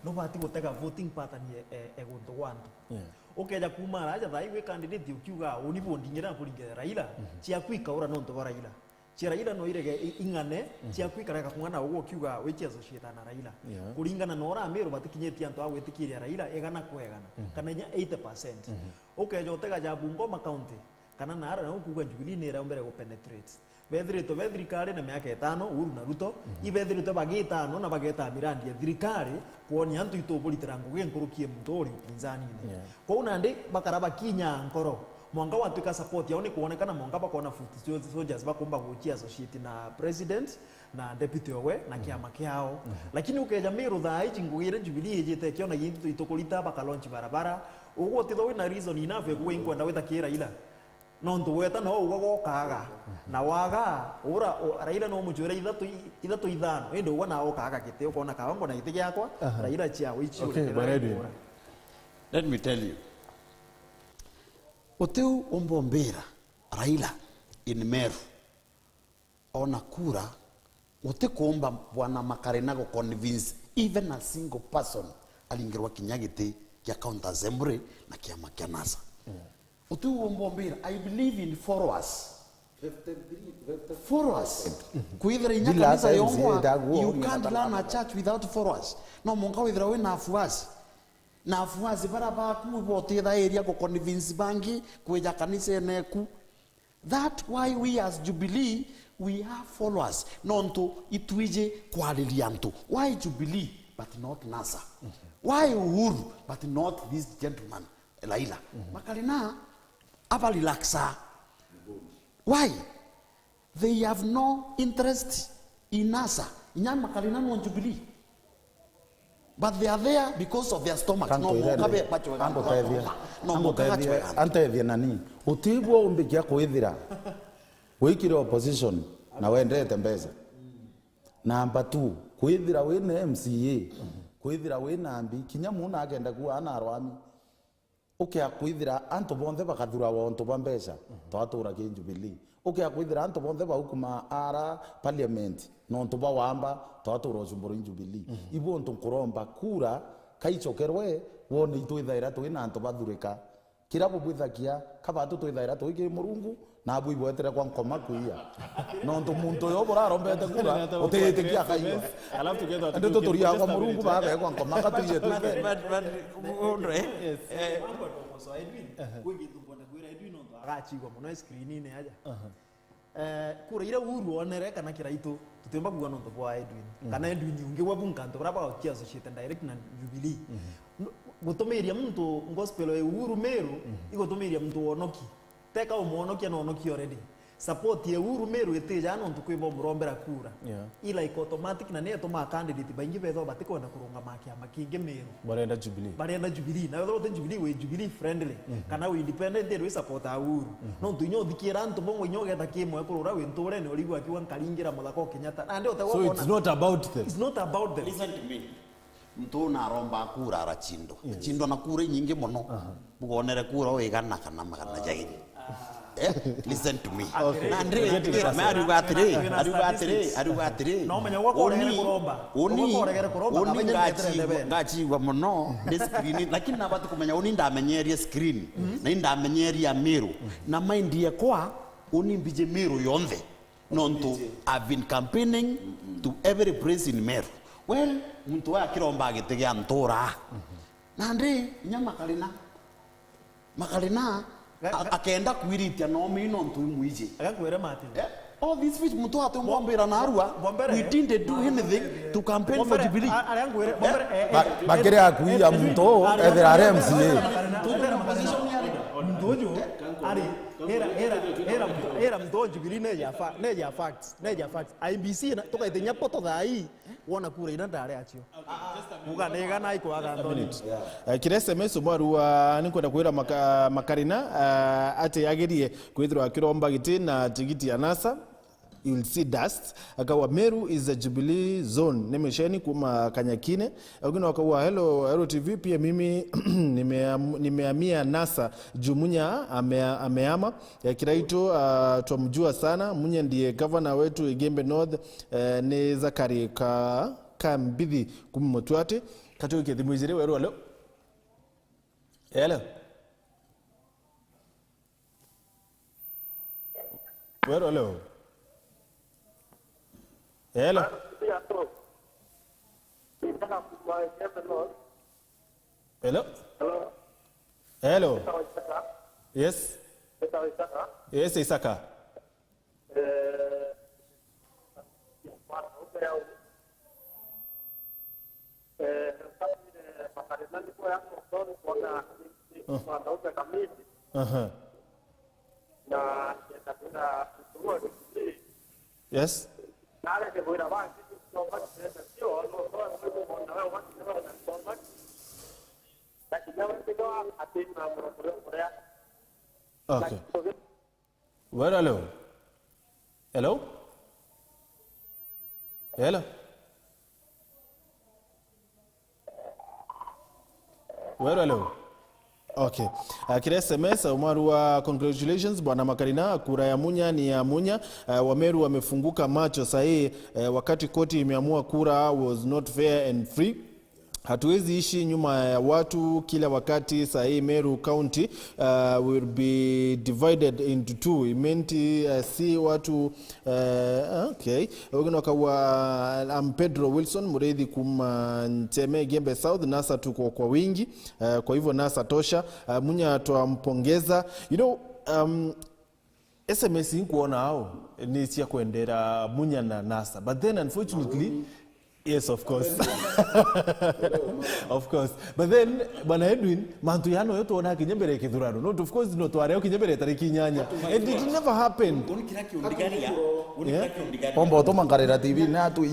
nubati gutega voting pattern e, e, e guntu gwa antu. Yeah. Ukeja kuuma araja thaa ii wi candidate ukiuga, "Uni bundingira na kuringira Raila," ciaku ikaura nontu bwa Raila. Cia Raila no irege i-, ing'ane, ciaku ikarega kung'ana ugwe ukiuga wichi associate na Raila. Yeah. Kuringana na ura Amiru batikinyitie antu a gwitikiria Raila igana kwa igana, kana inya eighty percent. Ukeja utega ja Bungoma County, Kana naara nau kuuga Jubilee ni iria mbere gu penetrate. Bethiritwe be thirikari na miaka itano, Uhuru na Ruto, ibethiritwe bagitano na bageta mirandi ya thirikari kwonia antu ituburitira ngugi nkuruki ya muntu uri upinzanine. Yeah. Kwou nandi bakara bakinya nkoro. Mwanka watwika support yao ni kwonekana, mwanka bakona foot sol-, soldiers bakumba guchi associate na president na deputy owe na kiama kiao. Lakini ukeja Meru thaa iji ngugi iria Jubilee ijite ikiona gintu itukurita baka launch barabara, ugwe utithwa wina reason enough ya kuuga inkwenda gwita ki Raila. Nontu weta no ugwe gokaaga. Na waga, ura, u-, Raila no mucwira ithatu i-, ithatu ithano. Indi ugwe na okaaga giti, ukona kaongo na giti giakwa, Raila ciao icio. Okay, Bwana Edwin. Let me tell you. Utiu umbombira Raila in Meru. Ona kura, gutikumba Bwana Makarina gu convince even a single person aringirwa kinya giti kia county assembly na kiama kia NASA. Utiu umbombira, I believe in followers. Followers. Kwithira inya kanisa yongwa, you can't run a church without followers. No mwanka withira wina afuasi. Na afuasi bara baku botithairia gu convince bangi kwija kanisene eku. That why we as Jubilee, we have followers. Nontu itwiji kwariria antu. Why Jubilee but not NASA? Why Uhuru but not this gentleman, Raila? Makarina aba relaxa. Why? They have no interest in NASA. Inya Makarina no Jubilee. But they are there because of their stomach. No moka be bachwe. Angutethie. No moka bachwe. Antethie nani? Utibwo umbikia kwithira wikire opposition na wendete mbeca. Number two, kwithira wina M C A, kwithira wina mbi, kinya muna agenda kuwa ana arwami. Ukea kwithira antu bonthe bakathurawa untu bwa mbeca, twatura ki Jubilee. Ukea kwithira antu bonthe baukuma ara parliament nontu bwa wamba, twatura ucumburu i Jubilee. Ibu untu nkuromba kura kaicokerwe, wone itwithaira twina antu bathurika. Kira bubwithakia, kabatu twithaira twi ki Murungu, Nabu ibwetere kwa nkoma kuia. Nontu muntu uyu burarombete kura, utitikia akaiwa. Alafu tukethwa. Indi tuturia kwa Murungu babe kwa nkoma, katuie twithe. But, but, but, undre, eh? Yes. Eh. Mambo ya kukosoa Edwin, kwi gintu mbona kwira Edwin nontu agachigwa mono screen-ini aja. Eh, kura iria Uhuru onere kana Kiraitu, tutiumba kuuga nontu bwa Edwin. Kana Edwin ungi gwa bunkantu bara bagokia associated direct na Jubilee. N-, gutumiria muntu gospel ya Uhuru Meru, igutumiria muntu wonoki. Teka umwonokia na onokia already. Support ya Uhuru Meru itija nontu kwi bo murombera kura. Yeah. I like automatic na niyo itumaa candidate baingi bethwa batikwenda kurungama kiama kingi Meru. Barenda Jubilee. Barenda Jubilee. Na wethwa uti Jubilee, wi Jubilee friendly. Kana wi independent, iri wi support a Uhuru. Nontu inya uthikiira antu bongwa inya ugeta kimwe kurura wi nturene urigwa akiuga nkaringira muthaka o Kenyatta. Nandi utegwa. So it's not about them. It's not about them. Listen to me. Muntu uyu naromba kura arachindwa. Yes. Achindwa na kura inyingi mono. Bugonere kura o igana kana magana jairi. Eh, listen to me. Okay. Na ndiri, ndiri, me ariuga atiri, ariuga atiri, ariuga atiri. No menya gwa kuregere kuromba. Uni, uni, uni ngachigwa, ngachigwa mono, ndi screen, lakini nabati kumenya uni ndamenyerie screen, na indamenyerie Amiru, na mind yakwa, uni mbije Miru yonthe. Nontu I've been campaigning to every place in Meru. Well, muntu wa kiromba giti gia ntura. Nandi, inya Makarina. Makarina, a-, akenda kwiritia nomi nontu imwiji. Agakwira mati. Eh? All these fish muntu ati mwombira narua. We didn't do anything to campaign for Jubilee. Aria ngwire, bombere, eh, eh, bakiri akuia muntu ethira ari M C A. Muntu uju ari, era, era, era, era muntu wa Jubilee ne ya fa-, ne ya facts, ne ya facts. I B C na, tukaitinya poto thai, wona kura ina ndari acio. Kuga ni igana ikwaga nthoni. Eh, kiri S M S umwe arua, ninkwenda kwira Maka-, Makarina, eh, ati agerie kwithirwa akiromba giti na tigiti ya NASA. You'll see dust. Akauga, Meru is a Jubilee zone. Ni Misheni kuma Kanyakine. Wengine wakauga, hello, hello T V, pia mimi nimeam-, nimehamia NASA. Jumunya amea-, ameama. Eh, Kiraitu, ah, twamjua sana. Munye ndiye gavana wetu Igembe North. Eh, ni Zakari ka, Kambithi kuma Mutwati. Katuike thimu ijiri, weru, hello. Hello. Weru, hello. Hello. Hello. Hello. Yes. Yes, Isaka. Eh, mwanaume au, eh, eh, makanisa ni kwa yako, kwa kuona ni, ni mwanaume kamili. Aha. Na yenda kwira mtu wa Jubilee. Yes. Na areke kwira bangi, ni kusoma, ni kusoma, sio, no, no, no, no, na wewe, na wewe, na kusoma. Na kinya wewe, ndio ati na mro-, mro-, mro-, Okay. Weru, hello? Hello? Hello? Weru, hello? Okay. Uh, kira S M S, Umaru wa congratulations, Bwana Makarina, kura ya Munya ni ya Munya. Uh, Wameru wamefunguka macho sahii, uh, wakati koti imeamua kura was not fair and free. Hatuwezi ishi nyuma ya watu kila wakati. Saa hii Meru County, uh, will be divided into two. Imenti, uh, si watu, uh, okay. Wengine wakawa, I'm Pedro Wilson Murithi kuma Nteme, Igembe South. NASA tuko kwa wingi, uh, kwa hivyo NASA tosha. Uh, Munya twampongeza. You know, um, S M S inkuona au ni cia kwendera Munya na NASA, but then unfortunately, yes, of course. Of course. But then, Bwana Edwin, mantu ya noyo twona kinya mbere ya kithurano. No, of course, no twareo kinya mbere ya tariki inyanya. And it never happened. Uni kira kiundigaria, uni kira kiundigaria. Omba utuma nkarira T V ni atui.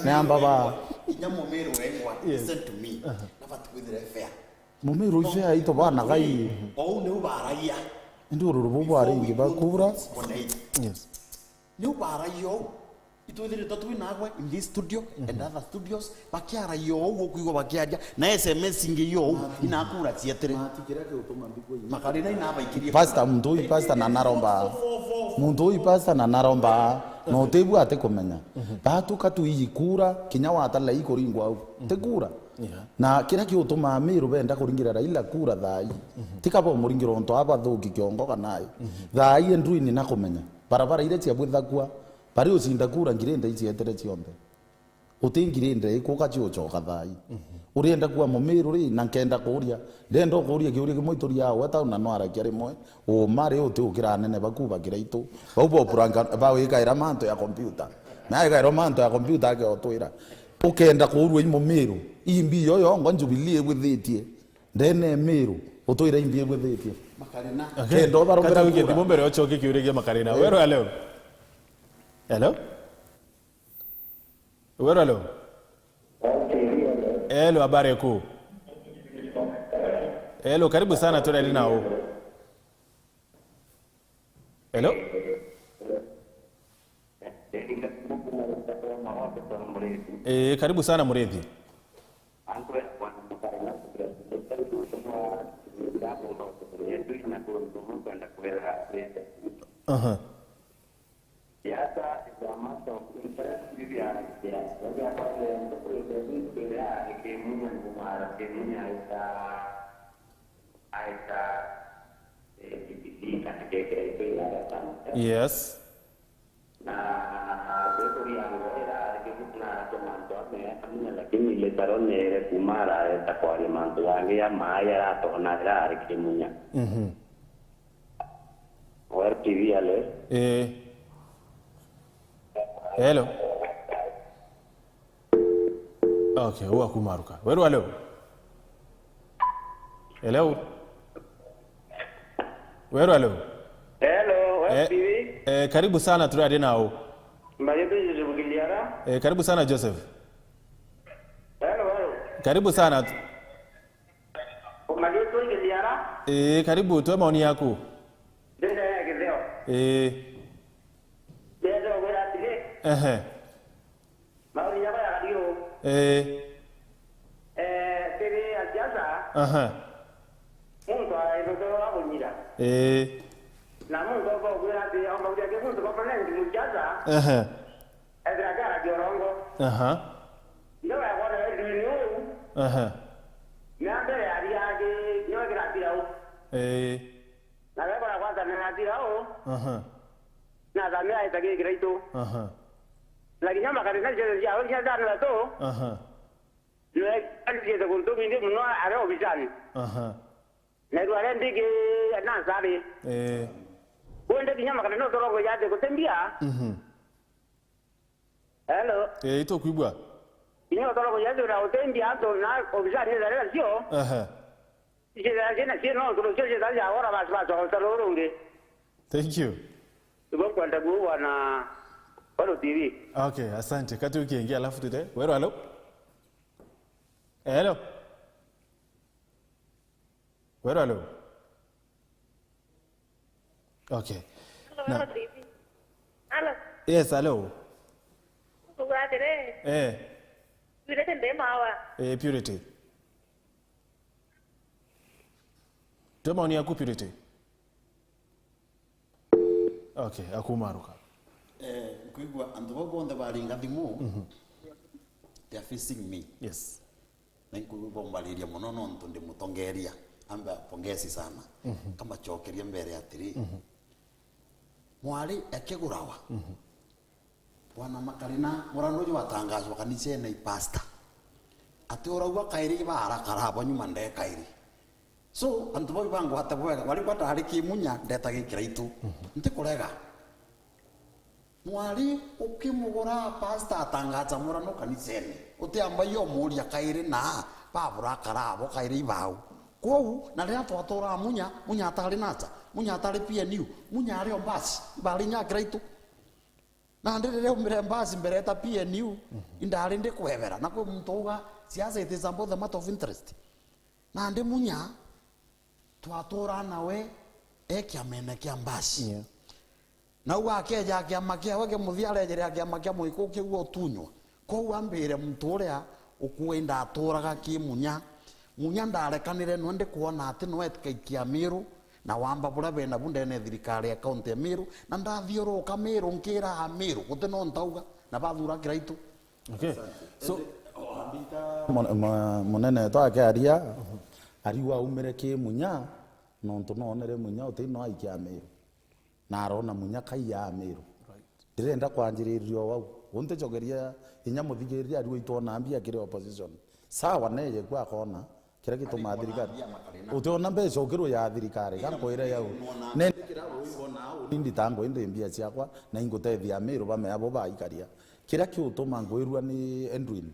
Ni amba ba. Kinya Mumiru wengwa, yes, listen to me. Na batu kwithire fair. Mumiru ife aito bana gai. Ou niu baragia. Indi ururu bu bwaringi ba kura. Yes. Niu baragia ou. Itwithiritwe twi nagwe in this studio and other studios, bakiaragia ou ukwigua bakiaria, na S M S ingi iyo ou, inakura cietire. Makarina inabaikirie. Pastor, muntu uyu pastor na naromba. Muntu uyu pastor na naromba. No tebu ate kumenya. Batuka tu iyi kura, kinya watala ikuringwa au. Te kura. Yeah. Na kiria kiutumaa Miru benda kuringira Raila kura thaa ii, mhm, ti kaba umuringire untu aba bathuki kiongo kana ai. Mhm. Thaa ii Edwin nakumenya barabara iria ciabwithagua, bari ucinda kura ngirinde icietire cionthe. Uti ngirinde ikuka ciucoka thaa ii. Mhm. Urienda kuwa Mumiru ri, na nkenda kuuria, ndenda ukuuria kiuria kimwe ituri ya gweta na nwarakia rimwe, uma ri uti ukira anene baku bakira itu. Bau bopuranga, bawikaira mantu ya kompyuta. Na ikairwa mantu ya kompyuta ake utwira. Ukenda kuurua i Mumiru, imbi iyo yongwa Jubilee ibwithitie ndene ya Miru, utwira imbi ibwithitie. Makarina. Okay. Kenda ubarumira kata wiki kura. Thimu mbere ucoke kiuria kia Makarina. Eh. Weru, hello? Hello? Weru, hello? Hello, habari kuu? Hello, karibu sana, tunaendelea nao. Hello? Eh, karibu sana Murithi. Aha. Yes. Na gwikuria ngoro irari kibuku na aratuma antu amea Kamunya, lakini Letero niere kuma arareta kwaria mantu jangi ja maai aratona irari Kimunya. Mhm. Weru T V, hello? Eh. Hello? Okay, huwa kumaruka. Weru, hello? Hello? Weru, hello? Hello, Weru, eh, T V. Eh, karibu sana, turaria nao. Marietwa Joseph Kiliara. Eh, karibu sana, Joseph. Hello, hello. Karibu sana. Marietwa Kiliara. Eh, karibu, twe maoni yaku. Ndenda ya kitheo. Eh. Ndenda gwira atiri. Ehe. Maoni yako ya radio. Eh. Eh, tiri ya siasa. Aha. Muntu araithukia wa kunyira. Eh. Na muntu oka ukwira ati, aumba kuria ki muntu permanent mu siasa. Aha. Ethira kiara kiorongo. Aha. Ndio ya kuona Edwin uu. Aha. Na mbere ya ria ki, nyo kira tirau. Eh. Na wekora kwanza na tirau. Aha. Na thamira ita ki kiraitu. Aha. Lakini ama kanisa cia, cia, cia dana tu. Aha. Nwe, kanisa cia kuntu bingi muno are obisani. Aha. Na irware mbigi na nsari. Eh. Kwende kinya makana no toro kuja ati gutimbia. Mhm. Hello. Eh, itukwigua. Kinya toro kuja ati na gutimbia antu na obisani zare cio. Aha. Icira cina cio no toro cio cira ya ora basi basi hotel rungi. Thank you. Ibo kwenda kuwa na Bado T V. Okay, asante. Kati ukiingia alafu tute. Wero, hello. Hello. Wero, hello. Okay. Hello, na hello, T V. Hello. Yes, hello. Kugatire. Eh. Purity nde mawa. Eh, Purity. Tuma maoni yaku, Purity. Okay, akumaruka. Eh, nkwigua antu bau bonthe baringa thimu, mhm, they are facing me. Yes. Na nkwigua bombariria mono nontu ndi mutongeria, ambe apongezi sana. Mhm. Kamacokeria mbere atiri, mhm, mwari akigurawa. Mhm. Bwana Makarina, murano uju watangazwa kanisene i pastor. Ati urauga kairi baara karabo nyuma ndekairi. So, antu bau bangwate bwega, bari batari kimunya, ndeta gikiraitu. Mhm. Ntikurega. Mwari ukimugura pastor atangaza murano kanisene. Utiamba iyo muria kairi na babura karabo kairi ibau. Kwou, na riria twatura munya, munya atari nata, munya atari P N U, munya ari o basi, ibari nya kiraitu. Nandi riria umire mbasi mbere ta P N U, mhm, indari ndi kwebera, na kwi muntu auga, siasa, it is about the matter of interest. Nandi munya, twatura nawe e kiamene kia mbasi. Yeah. Na u akeja kiama kiawe kia muthia, arejere kiama kia muiku kiu utunywa. Kwou ambire muntu uria ukuui ndaturaga ki munya. Munya ndarekanire nwe ndikwona ati nwe tikaikia Miru, na wamba buria bena bu ndene thirikari ya kaunti ya Miru, na ndathiuruka Miru, nkira Miru, guti no ntauga, na bathura kiraitu. Okay. So, Mon-, mo-, munene wetu akiaria, ariu aumire ki munya, nontu noonere munya uti no aikia Miru. Na arona munya kaiya Miru. Right. Ndirenda kwanjiriria o au. Unticokeria inya muthikiriria ariu aitwona mbia kiri opposition. Sawa, neje ku akona kiria gitumaa thirikari. Utiona mbeca ukirwa ya thirikari, ga nkwire yau. Nendikira rwimbo na au, ni nditango indi mbia ciakwa, na ingutethia Miru bamea bo baikaria. Kiria kiutuma ngwirua ni Edwin,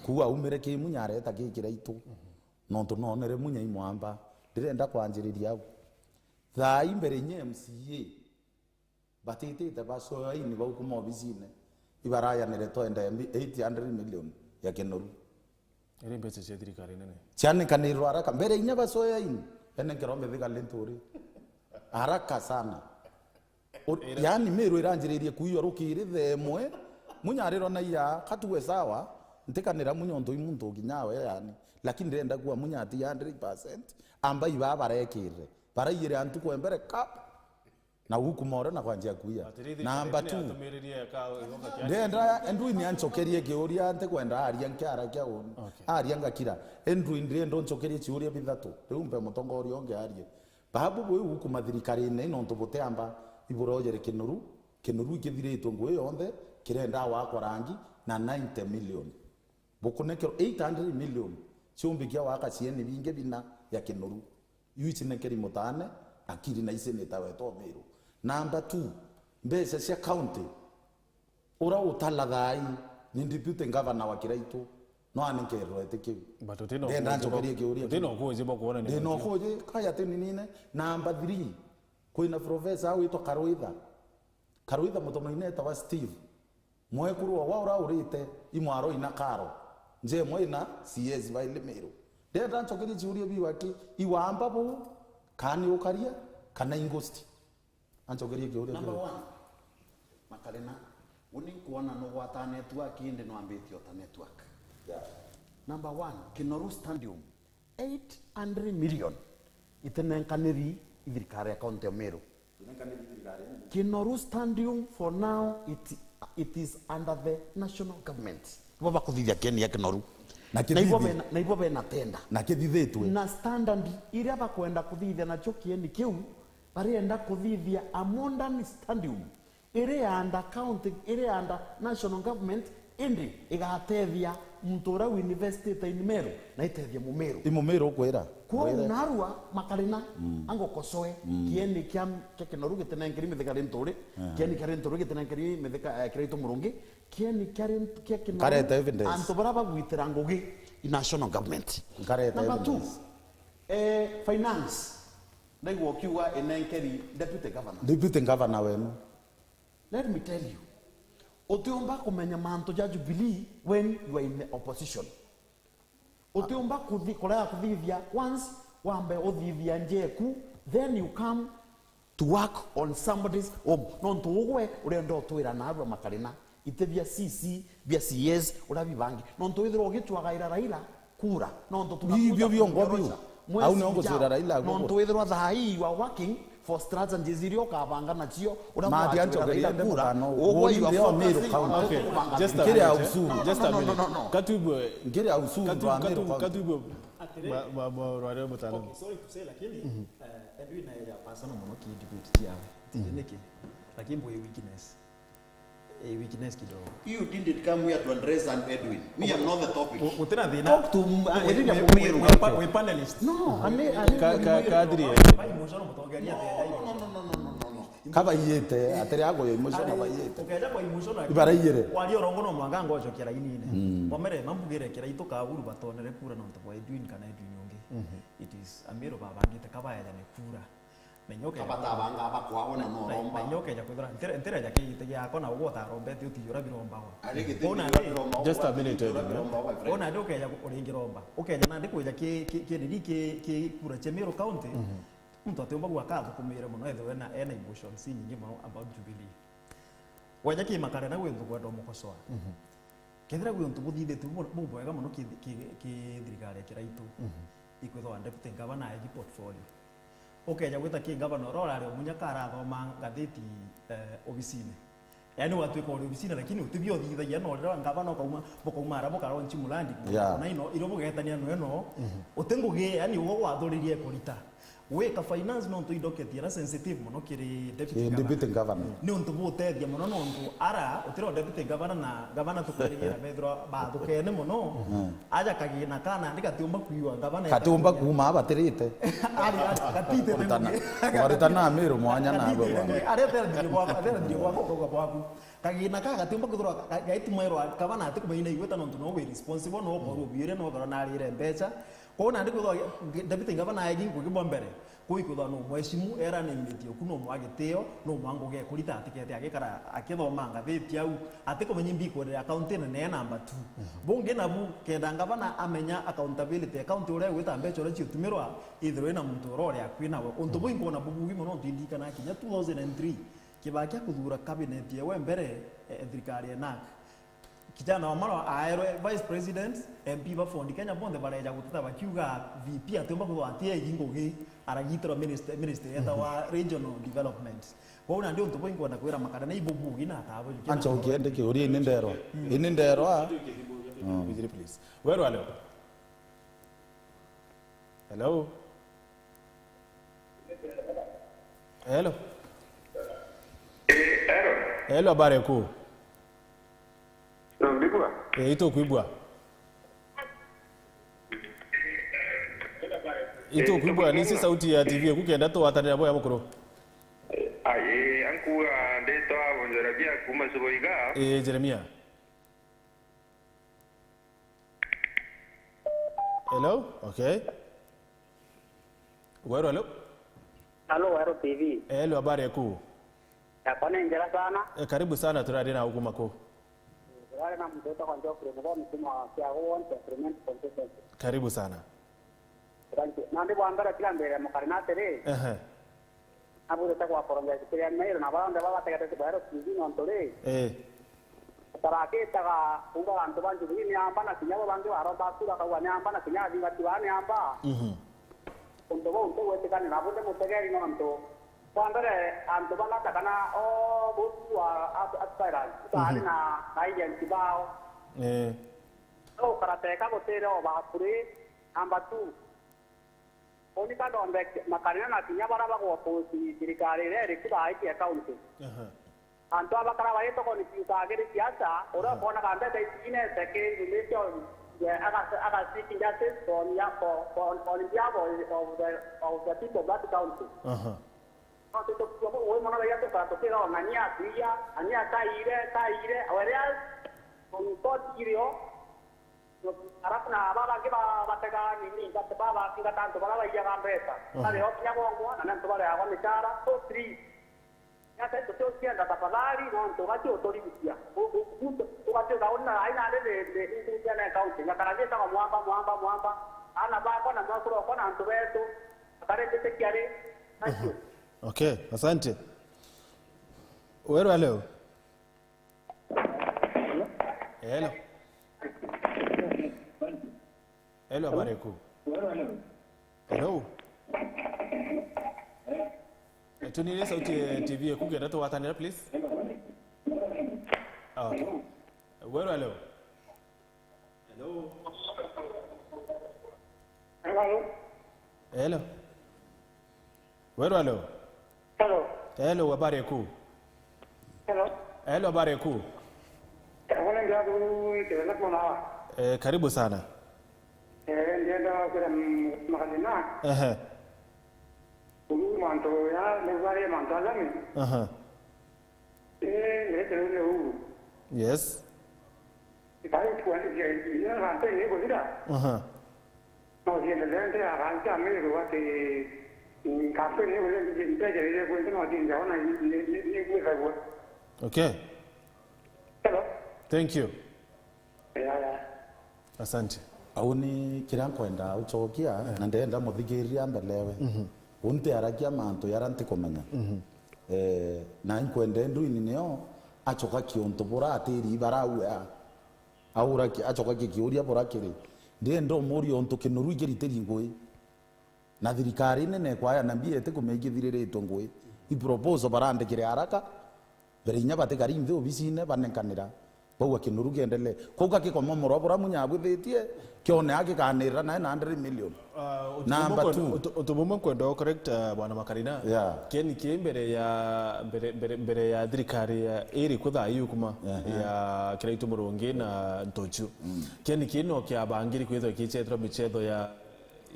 kuu aumire ki munya areta ki kiraitu. Nontu noonere munya i mwamba. Ndirenda kwanjiriria au. Thaa ii mbere inya M C A batitite bacoa ini bau kuma obisine, ibarayanire twende mi-, eight hundred million ya Kinoru. Iri mbeca cia thirikari nene. Cianikanirwe haraka. Mbere inya bacoa ini, ene nkero mithigale nturi. Haraka sana. U-, yaani Miru iranjiririe kuiywa rukiri thaa imwe, munya arirwa na iya, katuwe sawa, ntikanira munya untu i muntu ukinyawe, yaani. Lakini ndirenda kuwa munya ati hundred percent, amba ibaa barekirire. Baraiyire antu kwa mbere, kap, na huku more na kwanjia kuiya. Number two, ndenda Edwin ancokerie kiuria, ntikwenda aria nkiara kia uni. Okay. Aria ngakira. Edwin, ndenda uncokerie ciuria bithatu. Riu mpe mutongoria ungi arie. Babu bwi huku mathirikarine nontu butiamba iburojere Kinoru. Kinoru ikithiritwe ngui yonthe, kirenda gwakwa rangi na ninety million. Bukunekero eight hundred million, ciumbikia waka cieni bingi bina ya Kinoru. Iu icinekeri mutaane, akiri na ici ni ta weto Miru. Number two, mbeca cia county. Ura utala thaa ii ni deputy governor wa Kiraitu, no anenkerwe eti kiu. But uti na ndenda ukuuji ncokerie bwa, kiuria uti na kiu. Ukuuji bwa kuona ni ndina mtu. Ukuuji, kaya ati ni nine. Number three, kwina professor au witwa Karuitha. Karuitha mutonoine etawa Steve. Mwekuru wa ura urite imwaro ina karo. Njemwe ina C S ba Limiru. Ndenda ncokerie ciuria biu aki, iwamba buu, kani ukaria, kana ingusti? Ancokerie kiuria kiu. Number one, Makarina, uni nkuona nugwata network, indi nwambitie ota network. Yeah. Number one, Kinoru Stadium, eight hundred million. Itinenkaniri i thirikari ya kaunti ya Meru. Itinenkaniri i thirikari ya Meru. Kinoru Stadium for now, it, it is under the national government. Bo bakuthithia kieni ya Kinoru. Na ibo kithithia. Bena, na ibo bena tenda. Na kithithitwe. Na standard iria bakwenda kuthithia nacio kieni kiu, barienda kuthithia a modern stadium iri under county, iri under national government, indi igatethia muntu uria winvestite in Meru na itethia Mumeru. I Mumeru ukwira. Kwou Wire. Narua Makarina, mm, angokosoe, mm, kieni kia, kia Kinoru gitinenkeri Mithika Linturi, aha, kieni kia Linturi gitinenkeri Mithika, eh, Kiraitu Murungi, kieni kia Lint-, kia Kinoru, nkareta evidence, antu baria bagwitira ngugi i national government. Nkareta Number two, evidence. Eh, finance, ndaigua ukiuga inenkeri deputy governor. Deputy governor wenu. Let me tell you, utiumba kumenya mantu ja Jubilee when you are in the opposition. Utiumba kuthi-, kurega kuthithia once, wambe uthithia njeku, then you come to work on somebody's home. Nontu ugwe urenda utwira narua Makarina, iti bia C C, bia C S, uria bibangi. Nontu withirwa ugichwagaira Raila kura. Nontu tunakuja, ibio biongwa biu. Au nio ngutwira Raila aguo. Nontu withirwa thaa hii you are working for strategies iria ukabanga nacio, uria Mathi ancho kugacwira Raila keriende kura, mukano. Ugwe you are focusing on, okay, just a minute, eh. Just a minute. No, no, no, no, no. Katuibwe. Nkiri au suru Katu-, rwa Meru katu-, County. Katuibwe. Atiri. Ma-, ma-, ma-, rware mutaalamu. Okay, sorry to say, lakini, mhm, eh, Edwin na ya personal mono ki debate ciao. Tiji, mhm, niki? Lakini mbwe weakness. Eh, weakness kidogo. You didn't come here to address an Edwin. Me, I'm not the topic. Gu-, gutira thina. Talk to m-, uh, Edwin we, we, we, we, we pa-, we panelist. No, ale, ale, ka-, ka-, kadri. By emotion mutongeria thina. No, no, no, no, no, no, no, no. Kabaiyite, atiri ago emotion abaiyite. Ukeja kwa emotion. Ibaraiyire. Wari orongo no mwanga ngojo kira inine. Mm. Wamere mambugire kira itu Kaburu batonere kura nontu bwa Edwin kana Edwin ungi. Mhm. It is Amiru babangite kabaeja ni kura. Menye ukeja kabatabanga abakwao na no romba. Menye ukeja kwithira, ntire, ntire ja kigite giakwa na ugo utarombete utijura birombagwa. Ari gite. Bona biromba. Just a minute, Edwin. Bona ndi ukeja uringi romba. Ukeja na ndi kwija ki, ki, ki, ki, ki kura cia Meru County. Mhm. Muntu atiumba gwaka athukumire mono, ethirwe ena, ena emotions inyingi mono about Jubilee. Weja ki Makarina gwi untu ngwenda umukosoa. Mhm. Kethira gwi untu buthithitie bu-, bubwega mono ki, ki, ki thirikari ya Kiraitu, mhm, ikwithwa deputy governor aegi portfolio. Ukeja gwita ki governor uria urari umunyaka arathoma ngathiti, eh, obisine. Yaani watwika uri obisine, lakini utibio uthithagia, no riria ngavana ukauma, bukauma ara bukaraunchi mulandi, yeah, na ino, irio bugetania no ino, mhm, uti ngugi, yaani ugo gwathuririe kurita. Wika finance nontu i docket iria sensitive mono kiri deputy governor. Kiri deputy governor. Ni untu butethia mono nontu ara, utiro deputy governor na gavana tukwirigira bethirwa bathukene mono. Mhm. Aja kagina kana ndi gatiumba kwiwa ngavana. Gatiumba kuuma abatirite. Ari, ari, gatite. Kuritana, kuritana Amiru mwanya na abo. Ari, atera ndio kwa, atera ndio kwa, kwa, kwa, kwa. Kagina ka gatiumba kuthirwa ga-, gaitumairwa gavana atikumenya igweta nontu no wi responsible, no korwo biure, no korwo narire mbecha. Kwou nandi kwithirwa deputy gavana egi ngugi bwa mbere. Kuu ikwithwa no mweshimu, era ni mithio ku, no mwa gitio, no mwa ngugi ekurita atikete agikara akithoma ngathiti au, atikumenya imbi ikwendera county nene ya number two. Mhm. Bungi nabu, kenda ngavana amenya accountability ya county uria igwita mbecha uria ciutumirwa, ithirwe ina muntu uria uri akui nawe. Untu buu inkwona bubugi mono, nontu indikana kinya two thousand and three, kibaa kia kuthura cabinet yewe mbere, eh, thirikari ya NARC. Kijana Wamalwa aerwe vice president, M P ba Ford Kenya bonthe bareja guteta bakiuga V P atiumba kwithwa ati egi ngugi, aragitirwa minister, ministry yetawa regional development. Kwou nandi untu buu inkwenda kwira Makarina ibubugi na atabu. Anchokie ndi kiuria ini nderwa. Mm. Ini nderwa. Mm. Please. Weru aleo. Hello? Hello? Eh, hello. Hello, habari kuu? No, mbigua? Eh, itukwigua. Itukwigua, nisi sauti ya T V, kukenda tugwatanira boya mukuru. Aye, ankuga ndetwa Jeremia kuma Suboiga. Eh, Jeremia. Hello? Okay. Weru, hello? Halo, Weru T V. Hello, habari yaku? Yakwa ni njega sana. Eh, karibu sana, turari na ukuma ku? Turari na muntu witagwa Geoffrey Muthoni kuma Kiagu Ward, Sacramento Constituency. Karibu sana. Thank you. Nandi bwa mbere tiga mbere mukari na atiri. Ehe. Nabwirite gwa apologize kiri Amiru na baria onthe baba bategetete Baero T V nontu ri, eh, tarakitaga kuuga antu ba Jubilee ni amba na kinya bo bangi baromba kura akauga ni amba na kinya athingati baa ni amba. Mhm. Untu buu ntigwitikanira, bundi mutegeri nontu bwa mbere antu bana ta kana o busu wa as-, aspirants baari, mhm, na, na agents bao. Eh. No ukarateka gutire o bakuri number two. Uni ka ndombe makanene na kinya baria bagwa oppose thirikari iria iri ku thaa iji ya county. Aha. Antu aba bakara baitwa confuse agiri siasa, uria, aha, ukonaga mbeca ici inete ki nthumite o eh, aga-, aga seek justice on, ya, for, for, on behalf of, of the, of the people of that county. Aha. No tutukua bubui mono, rairia tukara tukirwa ng'ania atwia, ng'ania kaire, kaire, whereas on court irio, arafu na aba bangi ba-, batega nini, but ba-, bathingata antu bara baiyaga mbeca. Mhm. Bari o kinya bongwa, na ni antu bareagwa michara. So please, Nyasaye, tuti ukienda tafadhali, nontu ugaci uturigithia. U-, u-, u-, ugatuika uri na rai nandi the, the Indian County. Ngakara thietagwa mwamba, mwamba, mwamba. Ana bakwa na mwekuru okwa na antu betu. Akare mbitikia ri. Thank you. Mhm. Okay, asante. Weru, hello. Hello. Hello, habari yaku? Hello. Eh, tunire sauti ya T V yaku kenda tugwatanira, please. Ah, okay. Weru, hello. Hello. Hello. Hello. Weru, hello. Hello. Hello, habari yaku? Hello. Hello, habari yaku? Hello, ndio tu, ndio na kuna. Eh, karibu sana. Eh, ndio ndio kwa makanina. Ehe. Uu mantu ya, ni wale mantu alami. Aha. Eh, ndio ndio. Yes. Ikai kuandithia ino kampeni ikuthira. Aha. No ciendelee nteaga cia Meru ati, mm, kampeni ikuthira, ntejereire kwingi no cinjaona ni, ni, ni, ni gwithagua. Okay. Hello? Thank you. Yeah, yeah. Asante. Au ni kiria nkwenda ucokia, eh, na ndenda muthikiriria mbelewe. Mhm. Unti arakia mantu yara ntikumenya. Mhm. Eh, na nkwenda Edwin nio acoka kiuntu bura atiri barauga. Aura ki-, acoka kikiuria bura kiri, ndienda umuria untu kinuru ikiritiri ngui. Na thirikari nene kwaya na mbia itikumenya ikithiriritwe ngui. I proposal barandikire haraka, mbere inya batikari nthi obisine banenkanira. Bauga kinuru kiendelee. Kou gakikomomorwa bura munya abwithitie, kione agikanirira nae na hundred million. Ah, utu Number bumwe two. Utu-, utu bumwe nkwenda u correct, ah, bwana Makarina. Yeah. Kieni ki mbere ya, mbere, mbere, mbere ya thirikari ya iri kuthaa iu kuma, ehe, ya Kiraitu Murungi na Ntochu. Mm. Kieni ki no kiabangiri kwithwa kicheterwa michetho ya,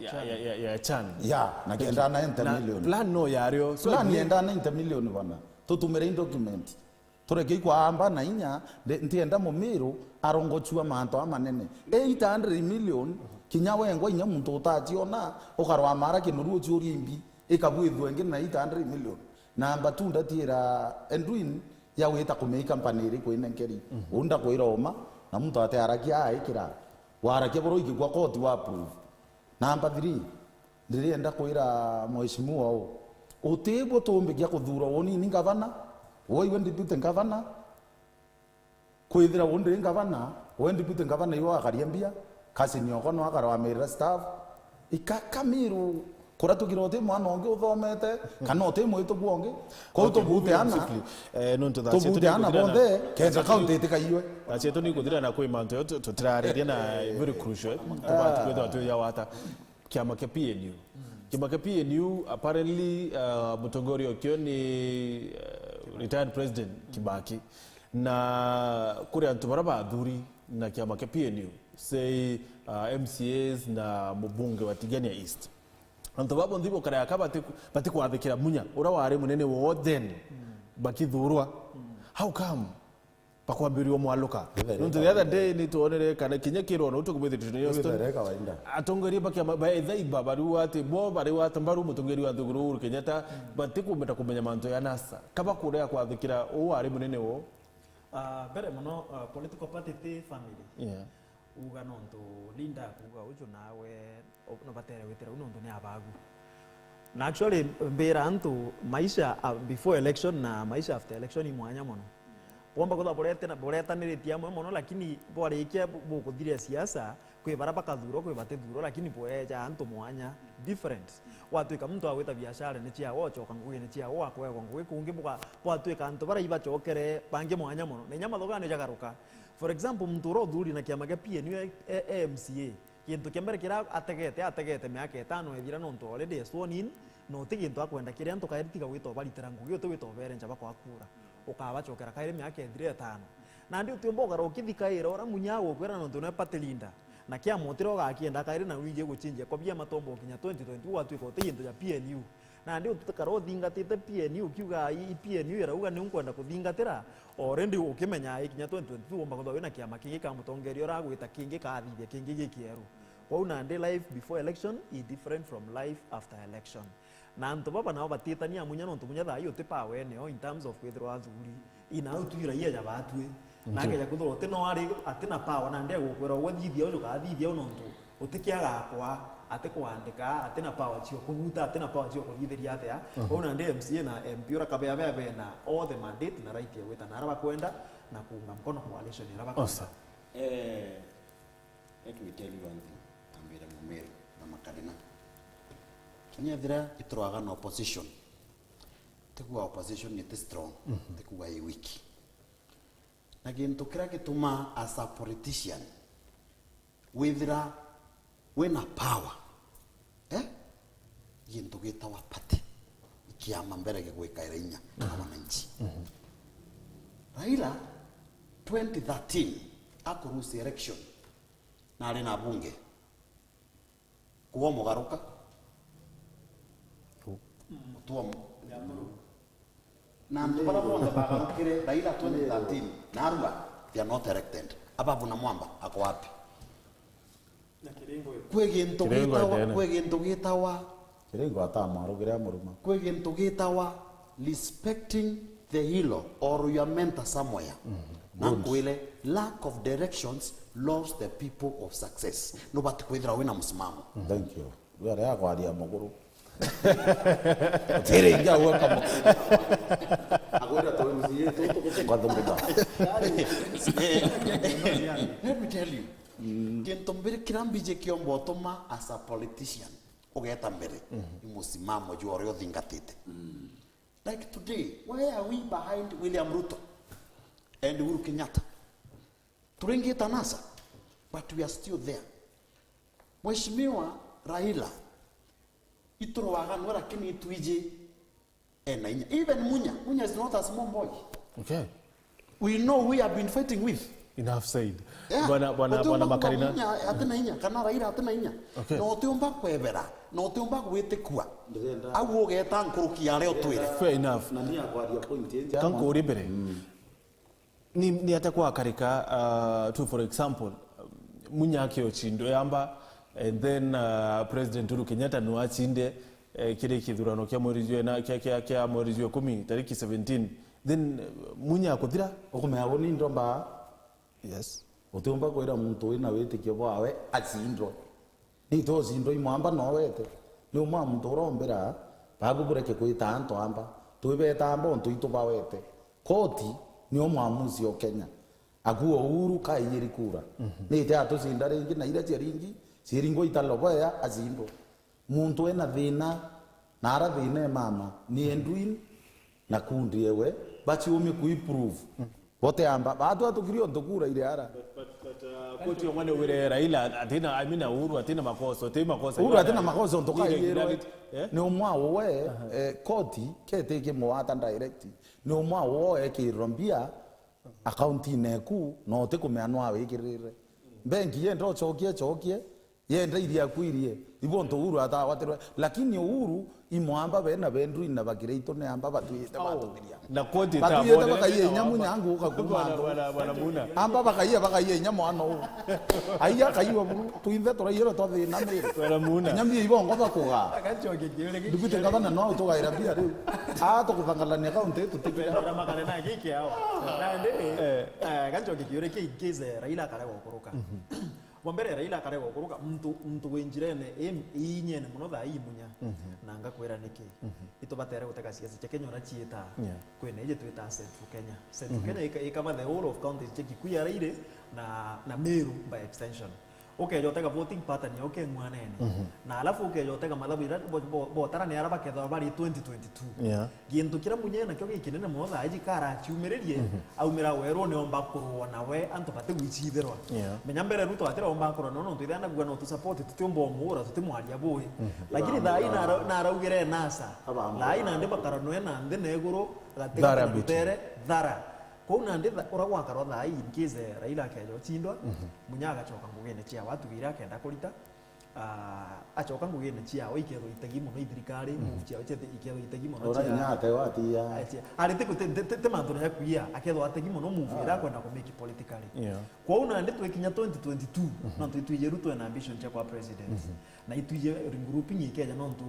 ya, ya, ya, ya CHAN. Ya, na kienda ninety million. Plan no yario. So plan ni yenda ninety million bana. Tutumire i document. Tureke ikwaamba na inya, ndi-, ntienda Mumiru arongochua mantu amanene. Eight hundred million, kinya wengwa inya muntu utaciona, ukarwa mara kinuru uciuria imbi, ikabwithua ingi na eight hundred million. Number two, ndatiira Edwin ya gwita kumenya i company iriku inenkeri. Mhm. Uu ndakwira uma, na muntu ate arakia aikira. Warakia buru ikigwa koti wa approve. Number three, ndirienda kwira mheshimiwa uu, utibwo tumbikia kuthuura woni ni ngavana, woi we deputy ngavana, kwithira uu ndi ngavana, we deputy ngavana iwe wakaria mbia, cousin yoko no akarwamirira staff. Ika Kamiru, kuria tugira uti mwana ungi uthomete, kana uti mwituku ungi. Kou okay, tubute moving ana, swiftly. Eh, nontu thaa cietu tubute ana nikuthira na bonthe, kenda county itikaiwe. Thaa cietu nikuthira na kwi mantu yo tu-, tutirariria na very crucial, eh. Tubati kwithirwa twi ya wata. Kiama kia P N U. Kiama kia P N U, apparently, uh, mutongoria okio ni, uh, retired President Kibaki. Na kuri antu bara bathuri na kiama kia P N U, say, uh, M C As na mubunge wa Tigania East. Antu babo nthi bukare aka bati-, batikwathikira Munya, ura wari munene woo then, bakithurwa. How come? Bakwambiriria mwaluka. Nontu the other day ni twonere kana kinya kirwa no tukubithiritwe ni Houston. Kawaida. Atongeria ba kiama ba ethaiba bariu ati bo bari wata mbaru mutongeria wa nthiguru Uhuru Kenyatta, batikumenda kumenya mantu ya NASA. Kaba kuria kwathikira uu wari munene woo. Ah, mbere mono, ah, political party ti family. Yeah. Uga nontu leader akuuga uju nawe, o-, no batere gwitira u nontu ni abagu. Na actually, mbira antu maisha, ah, before election na maisha after election i mwanya mono. Bwomba kwithirwa burete-, buretaniritie amwe mono, lakini bwarikia bu-, bukuthiria siasa, kwi bara bakathurwa, kwi batithurwa, lakini bweja antu mwanya, different. Gwatwika muntu agwita biashara ni ciawe, ocoka ngugi ni ciawe, akwegwa ngugi kungi, buga-, bwatwika antu bara ibacokere bangi mwanya mono. Na inya mathogani jagaruka. For example, muntu ura uthuri na kiama kia P N U e, e, e M C A, gintu kia mbere kiria ategete, ategete miaka itano ethira nontu already e sworn in, na uti gintu akwenda kiria antu kairi tiga gwita ubaritira ngugi, uti gwita ubere nja bakwa kura. Ukabacokera kairi miaka ethira itano. Nandi utiumba ugara ukithikaira ura Munya agukwira nontu niwe party leader. Na kiama utira ugakienda, akairi na wingi gucinjia kwa biama tomba ukinya twenty twenty-two watwika uti gintu ja P N U. Nandi utikara uthingatite P N U, ukiuga i P N U irauga niu nkwenda kuthingatira, already ukimenya ikinya twenty twenty-two womba kwithirwa wina kiama kingi ka mutongeria uragwita kingi kathithia kingi gikieru. Kwou nandi life before election is different from life after election. Na antu baba nao batitania munya nontu munya thaa ii uti power eneo in terms of kwithirwa athuri. Ina au twira iya ja batwi. Na akeja kwithirwa uti no ari, atina power, nandi agukwira ugwe thithia uju kana thithia u nontu utikiaga akwa, atikwandika, atina power cio kubuta, atina power cio kuthithiria atia. Kwou nandi M C A na M P uria kabea bea bena all the mandate na right ya gwita na aria bakwenda na kuunga mkono coalition iria bakwenda. Eh, let me tell you one thing. Ambire Mumiru na Makarina. Kinya ethira iturwaga na opposition, tikuga opposition iti strong, tikuga i weak. Na gintu kiria gitumaa as a politician withira wina power, eh? Gintu gitawa party, kiama mbere gigwikaira inya na wananchi. Raila, twenty thirteen, akurusi election, na ari na bunge. Kuo mugaruka. Mutuo mu-, na antu bara bonthe bagarukire Raila twenty thirteen, narua, they are not elected. Ababu na Mwamba ako wapi? Na Kiringo yu. Kwi gintu Kiringo gitawa, ene. Kwi gintu gitawa Kiringo atamwarugire amuruma. Kwi gintu gitawa respecting the hero or your mentor somewhere. Na good. Kwire, lack of directions robs the people of success. Nubati kwithira wina musimamo. Thank you. Riu aria akwaria muguru. Tiri ingi au akamo. Agwira to M C A tu tukutu. Kwathunguka. Let me tell you. Gintu mbiri kiria mbiji kiomba utuma as a politician ugeta mbere, ni musimamo jwa uria uthingatite. Like today, why are we behind William Ruto and Uhuru Kenyatta? Turingita nasa, but we are still there. Mheshimiwa Raila, iturwaga nwe, lakini itwiji ena inya. Even Munya, Munya is not a small boy. Okay. We know we have been fighting with. Enough said. Yeah. Bwana, bwana, Uti bwana umba kuuga Makarina. Munya atina inya, kana Raila atina inya. Okay. Na utiumba kwebera, na utiumba gwitikua. Ndirenda. Au ugeta nkuruki ya leo twire. Fair enough. Na ni akwaria point iji. Kankurie mbere. Ni, ni atia kwakarika, uh, tu for example, Munya akiocindwa yamba, and then, uh, President Uhuru Kenyatta no acinde, eh, kiri kithurano kia mweri jwe na, kia, kia, kia mweri jwe kumi, tariki seventeen, then, uh, Munya akuthira? Ukumenya abo ni ndomba. Yes. Utiumba kwira muntu wina witikio bwawe acindwe. Ni tucindwa imwamba no wete. Ni umwe wa muntu urombira, bagu bureke kwita antu amba. Twibeta amba untu itu bawete. Koti ni umwamuzi o Kenya. Akuo Uhuru kaiyiri kura. Ni ite atucinda ringi na iria ciaringi, ciringwa italoboya acindwe. Muntu ena thina, na ara thina e mama, ni Edwin na kundi ewe, baciumie ku improve. Bote amba, batu atukiri onto kura ire ara. But, but, but, uh, koti omwe ni wire Raila, atina, I mean, Uhuru atina makosa, ti makosa. Uhuru atina makosa, onto kaiyirwe. Eh? Ni umwe awe, eh, koti, kete kimwata direct. Ni umwe awe ekirwa mbia, akaunti-ini eku, na utikumenya no awikirire. Benki yenda ucokie, cokie, yenda iria akwirie. Ibo untu Uhuru atagwatirwe. Lakini Uhuru, imwamba bena bendru ina bakire itu ni amba batwite batukiria. Na koti batwite bakaiya inya munya nguka kuma bwana, antu. Bwana, bwana Muna. Amba bakaiya, bakaiya inya mwana u. Aiya akaiwa buru, twinthe turaiyirwe twathina miri. Bwana Muna. Inya mbia ibongo bakuga. Agacokia kiuria giki. Ndugite ngavana no tugaira mbia riu. A tukuthangalania kaunti tutikira. Bwana Makarina giki ao. Nandi, eh, gacokia kiuria ki in case Raila akarega gukuruka. Wa mbere, Raila akarega gukuruka, muntu, muntu wi njirene, i, iinyene muno thaa ii Munya. Na ngakwira niki. Itubatere gutega siasa cia Kenya uria ciitaa. Yeah. Kwina iji twitaa Central Kenya. Central Kenya ika-, ikaba the whole of counties cia Kikuyu aria iri na, na Meru by extension. Ukeja utega voting pattern ya ukeng'wanene. Na alafu ukeja utega mathabu ira bo-, bo-, botara ni ara bakethagwa bari twenty twenty-two. Yeah. Gintu kiria Munya enakio gikinene mono thaa iji karaciumiririe, aumira werune omba kurwa nawe, antu batigwicithirwa. Yeah. Menya mbere Ruto atira omba kurwa nawe, nontu ithe anagua no tu support, tutiumba umuura, tutimwaria bui. Lakini thaa ii nara-, naraugire nasa. Thaa ii nandi bakara nwe na nthi na iguru, gati gati na rutere, thara. Kwou nandi tha-, ura gwakarwa thaa ii, in case, eh, Raila akeja ucindwa, Munya agacoka ngugine ciawe, atugire akenda kurita, ah, acoka ngugine ciawe, ikethwa itegi mono i thirikari, move ciawe ciethe-, ikethwa itegi mono. Ura cia-, kinya atewa atia. Atia-, ari ti ku-, ti, ti, ti, ti mantu na ya kuia, akethwa ategi mono move ira akwenda ku make politically. Yeah. Kwou nandi twikinya twenty twenty-two, nontu itwiji Ruto ena ambition cia kwa president. Na itwiji regrouping ikeja nontu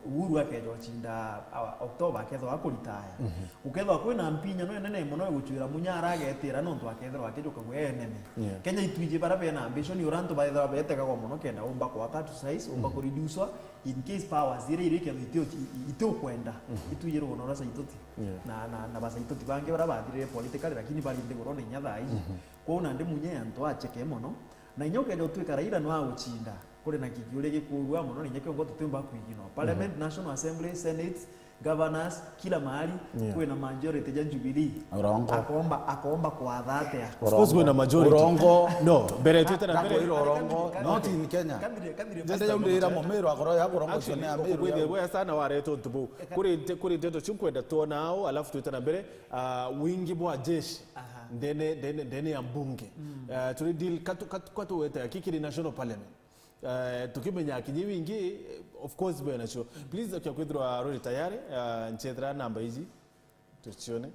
Uhuru akeja ucinda, a, October akethwa akuritaya. Gukethwa kwina mpinyano inene mono igucwira Munya aragetira nontu akethirwa akijuka gwe enemy. Yeah. Kenya itwiji bara bena ambition, ura antu baethirwa betegagwa mono kenda umba kwa cut size, umba kureducewa, in case powers iria iri ikethwa itio-, i-, i-, itiukwenda. Itwiji rugono rwa Saitoti. Yeah. Na, na, na Basaitoti bangi bara bathirire politically, lakini bari nthiguru na inya thaa iji. Kwou nandi Munya antu acheke mono. Na inya ukeja utwika Raila no agucinda. Kuri na kikiuria gikuurua mono, na inya kiongo tutiumba kwiginwa. Parliament, National Assembly, Senate, governors, kila mahali, yeah, kwina majority ja Jubilee. Urongo. Akomba, akomba kwatha atia? Of course, kwina majority. Urongo. No, mbere twite na mbere. Ndakwira urongo. Not in Kenya. Kambire, kambire, Jende Mister yaundira Muchai. Mumiru akorwo ya kurongo. Actually, cio ni Amiru ukwithirwa ya. Bwega sana waretwo ntu buu. Kuri nte-, kuri nteto ciu nkwenda twona ao, alafu twite na mbere. Ah, wingi bwa jeshi. Aha. Ndene, ndene, ndene ya mbunge. Ah, turi deal, katu, katu, katu wete, kikiri national parliament. Eh, tukimenya kinya iu ingi, eh, of course, bena cio. Please, okia kwithirwa ruri tayari, eh, nchethera namba iji, tucione.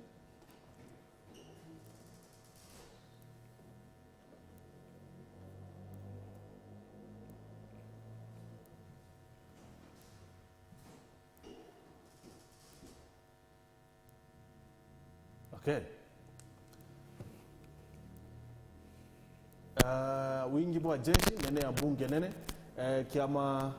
Okay. Ah, wingi bwa jeshi nene ya mbunge nene, eh, kiama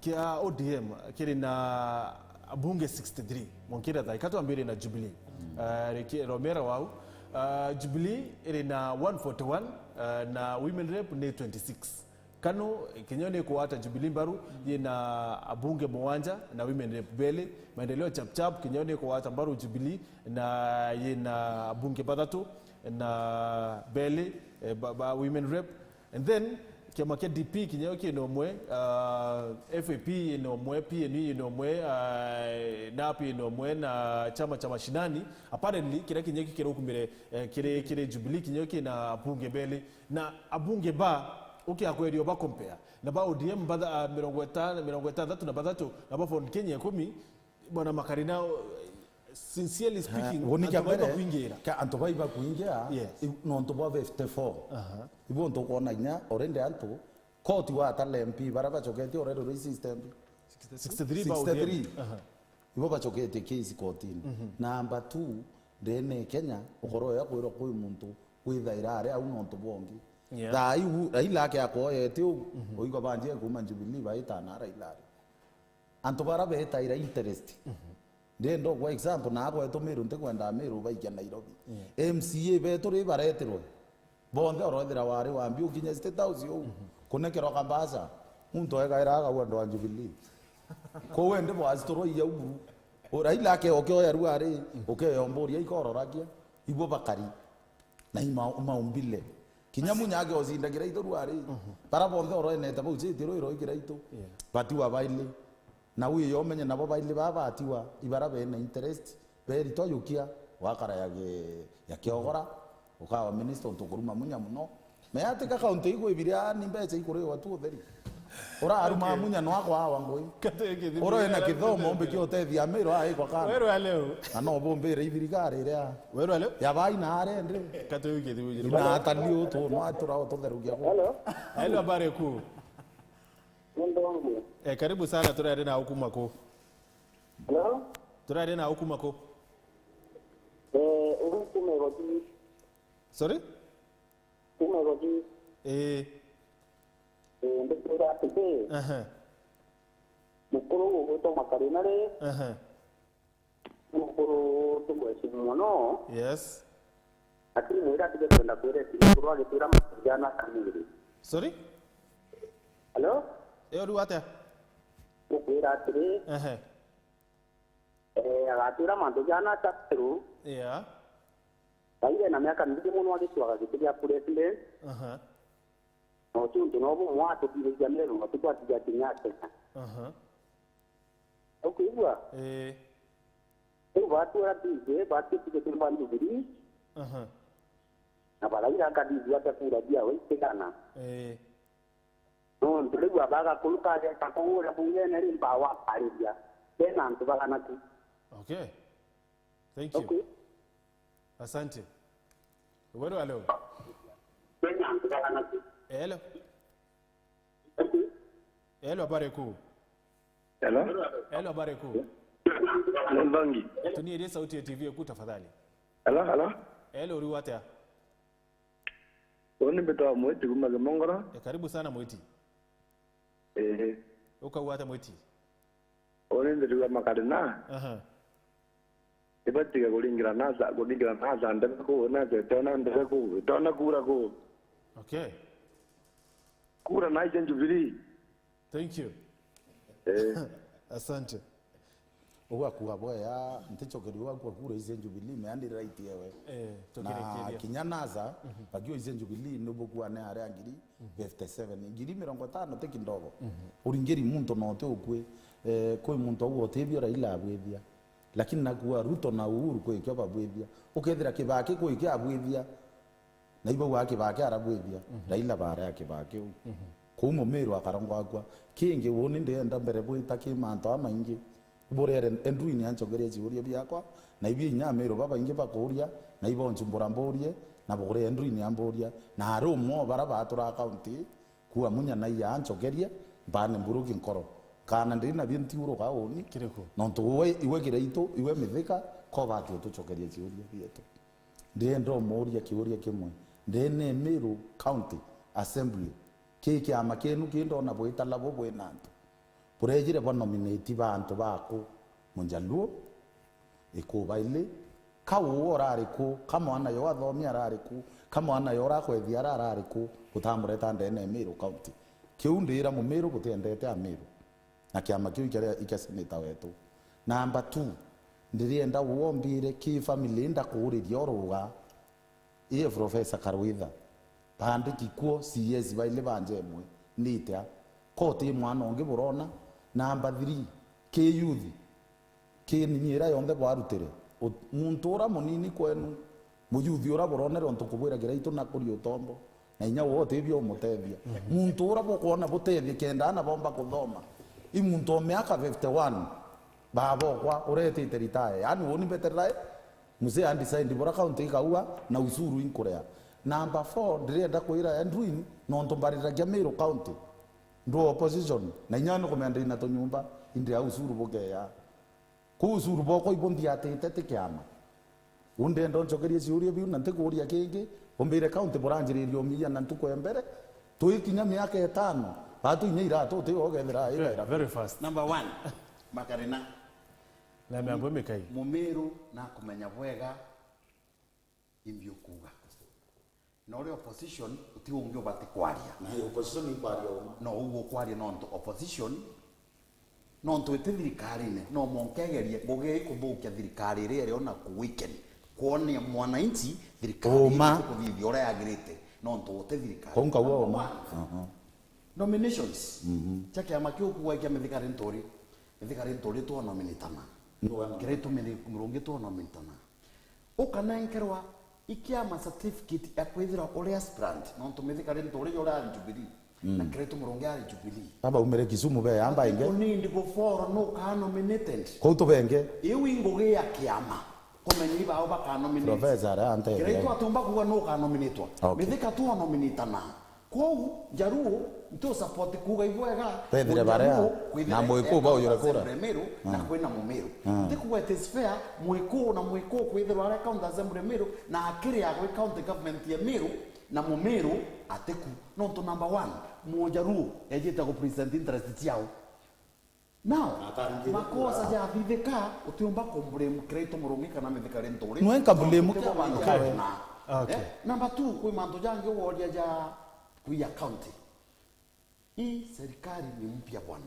kia O D M kiri na abunge sixty-three. Mwankira thaa ikatu ambiri na Jubilee. Eh, riki-, romera wau. Ah, Jubilee iri na one forty-one, eh, na women rep ni twenty-six. Kanu, kinya ni kugwata Jubilee mbaru, yina abunge mugwanja na women rep beli. Maendeleo Chap Chap, kinya ni kugwata mbaru Jubilee, na yina abunge bathatu na beli, eh, ba, ba women rep. And then, kiama kia D P kinya kina umwe, ah, F A P ina umwe, P N U ina umwe, ah, nap ina umwe, na chama cha mashinani. Apparently, kiria kinya kikirukumire, eh, kiri, kiri Jubilee, kinya kina abunge beli. Na abunge ba, ukiakwerio ba compare, na ba O D M batha-, ah, mirongo itano, mirongo itantatu na bathatu, na ba Ford Kenya ikumi, bwana Makarina, sincerely speaking, antu baiba kuingira. Ka antu baiba kuingira, yes, i-, nontu bwa fifty-four. Aha. Ibo ntu kwona inya, already antu, koti watara M P, bara bacoketie already rwi system. Sixty-three ba O D M. Sixty-three. Aha. Ibo bacoketie case kotini. Mhm. Number two, ndene Kenya, ukoro ya kwirwa kwi muntu withaira ari au nontu bongi. Yeah. Thaa iu, Raila ake akoyete u, mhm, oigo banjie kuma Jubilee baitana Raila ari. Antu bara betaira interest. Mhm. Ndenda kwa example, na agwetu Meru, ntikwenda Meru baikia Nairobi. Yeah. M C A betu ri baretirwe. Bonthe oroethira wari wambi ukinya State House uu. Mhm. Kunekerwa kambaca. Muntu egaira agau andu a Jubilee. Kou ende bwasiturwa iya uguru. O Raila ake okioya rua ri, ukeyomboria ikororagia. Ibo bakari. Na ima-, maumbile. Kinya Munya ake ocindagira itu rua ri. Mhm. Bara bonthe oroenete bau citi rwiro ikira itu. Yeah. Batiwa baili. Na wiyo umenye nabo baili baba batiwa, ibara bena interest, beritwa yukia, wakara ya gi-, ya kiogora, ukawa minister untu kuruma Munya muno. Mea ati ka kaunti igu ibiria ni mbeca ikuriwa tu utheri. Uraruma Munya no akwawa ngui. Ura ena kithomo mbe kio tethia miro aikwa kana. Weru aleo. Na no bumbire ithirikari iria. Weru aleo. Ya bai na arende. Kate wiki thibu. Ina atali utu no atura ututherukia ku. Hello. Hello, habari kuu. Ndomo. Eh, karibu sana, turari na ukuma ku. Hello? Turari na ukuma ku. Eh, ubu kume goti. Sorry? Kume goti. Eh. Eh, ndikuira atiri. Aha. Mukuru ugwitwa Makarina ri. Aha. Mukuru tumwecimu mono. Yes. Lakini mwira atige kwenda kwira ati mukuru agitwira mantu jana kamiri. Sorry? Hello? Iyo riu atia? Gukwira atiri. Ehe. Eh, agatwira mantu jana chapteru. Yeah. Kaire na miaka mingi mono agicwaga giti gia president. Aha. Na ucio untu no bumwe atutithia Meru, na tukwatithia kinya Kenya. Aha. Ukwigua? Eh. Riu batwira tije, batwitike tumba Jubilee, Aha. Na baraira akathithua atia kura biawe itigana. Eh. Nontu riu abagakuru kageta kuu uria bungene ri mbawa akariria. Bena antu bagana ku. Okay. Thank you. Okay. Asante. Weru, hello. Bena antu bagana ku. Hello. Hello, habari kuu? Hello? Hello, habari kuu? Mwangi. Tunierie sauti ya T V yaku tafadhali. Hello, hello? Hello, uri atia? Uni mbitwa Mwiti kuma Kimongoro. E, karibu sana Mwiti. Eh. Ukauga atia Mwiti? Uni ndiriwa makari na. Aha. Ibatige kuringira nasa, kuringira nasa ndebe ku, nasa itona ndebe ku, itona kura ku. Okay. Kura na ije Jubilee. Thank you. Eh. Asante. Ugakua bwea, ntichokeria ugakua kura ije Jubilee, meandi right yewe. Eh, na tukirekeria. Kinya nasa, mhm, bakio ije Jubilee, nubukua ne aria ngiri, mhm, fifty-seven. Ngiri mirongo itano ti kindogo. Mhm. Uringiri muntu no ti ukui, eh, kwi muntu au otibio Raila abwithia. Lakini nakua Ruto na Uhuru kwi kio babwithia. Ukethira Kibaki kwi kio abwithia. Na ibaugaa Kibaki arabwithia, mhm, Raila baarea Kibaki u. Mhm. Kuu Mumiru akarongwa akua. Kingi uni ndienda mbere bwita ki mantu aa maingi. Burere Edwin anchokerie ciuria biakwa, na ibi inya Amiru babaingi bakuuria, na ibonchu mbura mburie, na bugure Edwin amburia, na ari umwe o bara batura kaunti, kua munya na iya anchokerie, mbane mburuki nkoro. Kana ndiri nabio ntiuruka uni. Kiriku? Nontu iwe, iwe Kiraitu, iwe Mithika, ko bati utuchokerie ciuria bietu. Ndirenda umuuria kiuria kimwe. Ndene Meru County Assembly, ki kiama kienu ki ndona bwita labo bwina antu. Burejire bwa nominate ba antu baku, Mujaluo, iku baili, ka uu urari ku, ka mwana yo athomi arari ku, ka mwana yo urakwethia ara arari ku, utamureta ndene Meru County. Kiu ndira Mumiru butiendete Amiru. Na kiama kiu ikia, ikia seneta wetu. Namba two, ndirienda wombire ki family ndakuuriria uruga, ii Professor Karwitha, baandiki kuo C S baili banja imwe, nitia? Ko ti mwana ungi burona? Namba three, ki youth, ki nini ira yonthe bwarutire. U-, muntu ura munini kwenu, muyuthi ura buronere untu kubwira Kiraitu na kuri utombo, na inya we utibio umutethia. Mhm. Muntu ura bukwona butethia kenda ana bomba kuthoma, i muntu o miaka fifty-one, baba okwa uretite retire. Yaani, uni mbete retire, mzee andisaindi bura kaunti ikaua na usuru inkurea. Namba four, ndirenda kwira Edwin, nontu mbariragia Meru County, ndru opposition, na inya ni kumenda ina tunyumba, indi a usuru bukeya. Kuu ucuru bwakwa ibuthiatite ti kiama. Undenda uncokerie ciuria biu na ntikuuria kingi, umbire county buranjiriria umiia na ntuku ya mbere, twikinya miaka itano, batu inya iratu utiga ugethira ai. Very, very fast. Number one, Makarina. Na miambo mikai. Mumiru nakumenya bwega imbi ukuuga. Na uri opposition, uti ungi ubati kwaria. Na opposition ikwaria uma. No uguo kwaria nontu opposition, nontu iti thirikarine, no mwanka igerie ngugi ikuthukia thirikari iria iri ona ku weekend. Kwonia mwananchi thirikari uma ikuthithia uria yagirite, nontu uti thirikari. Kau nkauga uma. Number one. Aha. Nominations. Mhm. Cha kiama kiu kuuga kia Mithika Linturi. Mithika Linturi twa nominatana. Kiraitu Murungi twa nominatana. Ukanenkerwa ikiama certificate ya kwithirwa uri aspirant, nontu Mithika Linturi uria ari Jubilee, mm, na Kiraitu Murungi ari Jubilee. Abaumire Kisumu be amba inge. Unindi before nukaa nominated. Kuu tubenge. Iu i ngugi ya kiama kumenya ibao bakanominate. Professor aria antethereria. Kiraitu atumba kuuga nukanominatwa. Okay. Mithika tu anominatana. Kwou, Njaruo, nti usupport kuuga ibwega, bethire baria, Njaruo, kwithira na Mwikuu baujure kura. Assembly Meru, na, mm, kwina Mumiru. Mm. Nti kuuga it is fair, Mwikuu na Mwikuu kwithirwa aria county assembly Meru, na akiri agwe county government ya Meru, na Mumiru atiku. Nontu number one, Mujaruo ejite ku present interest ciao. Now, makosa jathithika, utiumba ku blame Kiraitu Murungi kana Mithika Linturi. Nwe nka blame nontu kia bantu kawe. Na, okay, eh, number two, kwi mantu jangi woria ja kuiya county. Hii serikali ni mpya bwana.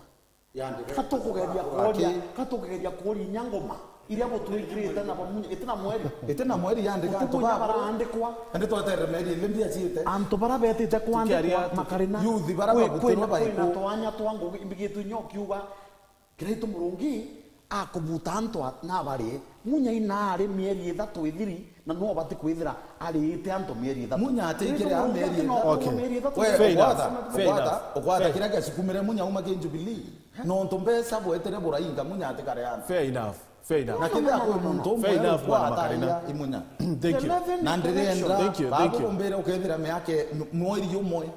Yandika. Katukugeria kuoria, katukugeria kuoria inya ngoma iria butwikirite na bamunya, iti na mweri. Iti na mweri yandika antu ba baraandikwa. Ende tweterere meri ili mbia ciite. Antu bara betite kwandikwa, tukiaria, Makarina. Youth bara bagutirwa baiku. Kwina twanya twa ngugi, mbigitwe inya ukiuga, Kiraitu Murungi akubuta antu a-, na bari, Munya ina ari mieri ithatu ithiri, na no obati kwithira ariite antu mieri ithatu. Munya atikire a mieri ithatu. Okay. Mieri ithatu. We, fair enough, fair enough. Ukwata kiria giacukumire Munya uma ki Jubilee. Nontu mbeca bwetire burainga Munya atikare antu. Fair enough. Fair enough. Na kethira kwi muntu umwe ukwataira i Munya. Thank you. Na ndirenda babukumbire ukethira miaka mweri umwe.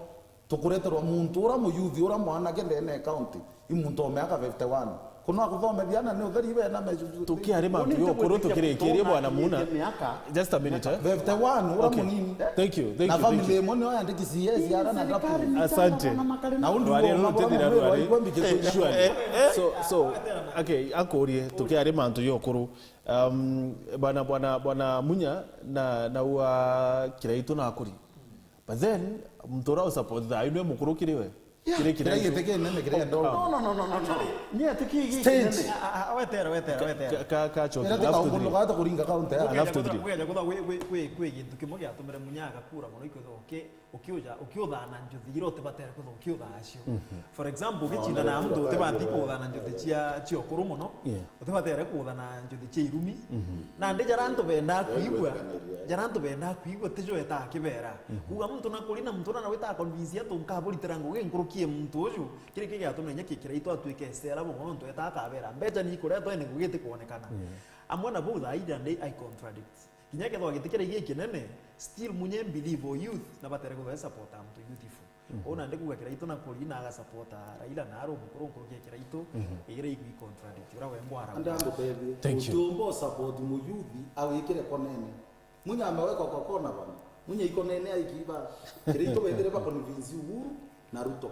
Tukureterwa muntu ura muyuthi ura mwanake ndene ya county, i muntu o miaka fifty-one. Kuno akuthomethia na ni utheri bena meju. Tukiari mantu yo kuru tukirikirie bwana Muna. Just a minute. Eh? Fifty-one ura munini. Thank you. Thank you. Na family imwe nio yandiki C S ara na dapu. Asante. Na undu rwari rutithira rwari. Surely. So so okay, akurie tukiari mantu yo kuru. Um, bwana bwana bwana Munya na na wa Kiraitu na akuri. But then muntu uria usupport thaa ino e mukuru kiri we. Kiri kira giti kinene kiria ndo. No no no no no. Ni ati ki gi kinene. Wetera wetera wetera. Ka ka chote. Ira tukaunguluka hata kuringa kaunti ya. Alafu tuthiri. Kweja kutha kwi kwi kwi kwi gintu kimwe giatumire Munya agakura muno ikwithirwa uki ukiuja ukiuthana njuthi ira utibatere kwithirwa ukiuthaa cio. For example, ugicindana na muntu utibati kuuthana njuthi cia cia ukuru muno. Utibatere kuuthana njuthi cia irumi. Nandi jaria antu bendaa kwigua, jaria antu bendaa kwigua tijo etaa kibera. Kuuga muntu nakuri na muntu uria nawe taa convince antu nkaburitira ngugi nkuruki e muntu uju, kiri ki giatumire inya ki Kiraitu atwike esera bong'o nontu etaa kabera. Mbeca ni ikuretwa ene ngugi itikwonekana. Amwe na bau thaa ii nandi I contradict. Kinya kethwa giti kiria gikinene, still Munya believe o youth na batere kwithirwa support a muntu youthful. Uu nandi kuuga Kiraitu na kuri na agasupporta Raila na ari umukuru nkuruki ya Kiraitu, igira igwi contradict uria we mbwara. Anda ngutethie. Thank you. Utiumba usupport muyuthi awikire konene. Munya amewekwa kwa kona bana. Munya ikonene aikiba. Kiraitu wethire ba convince Uhuru na Ruto.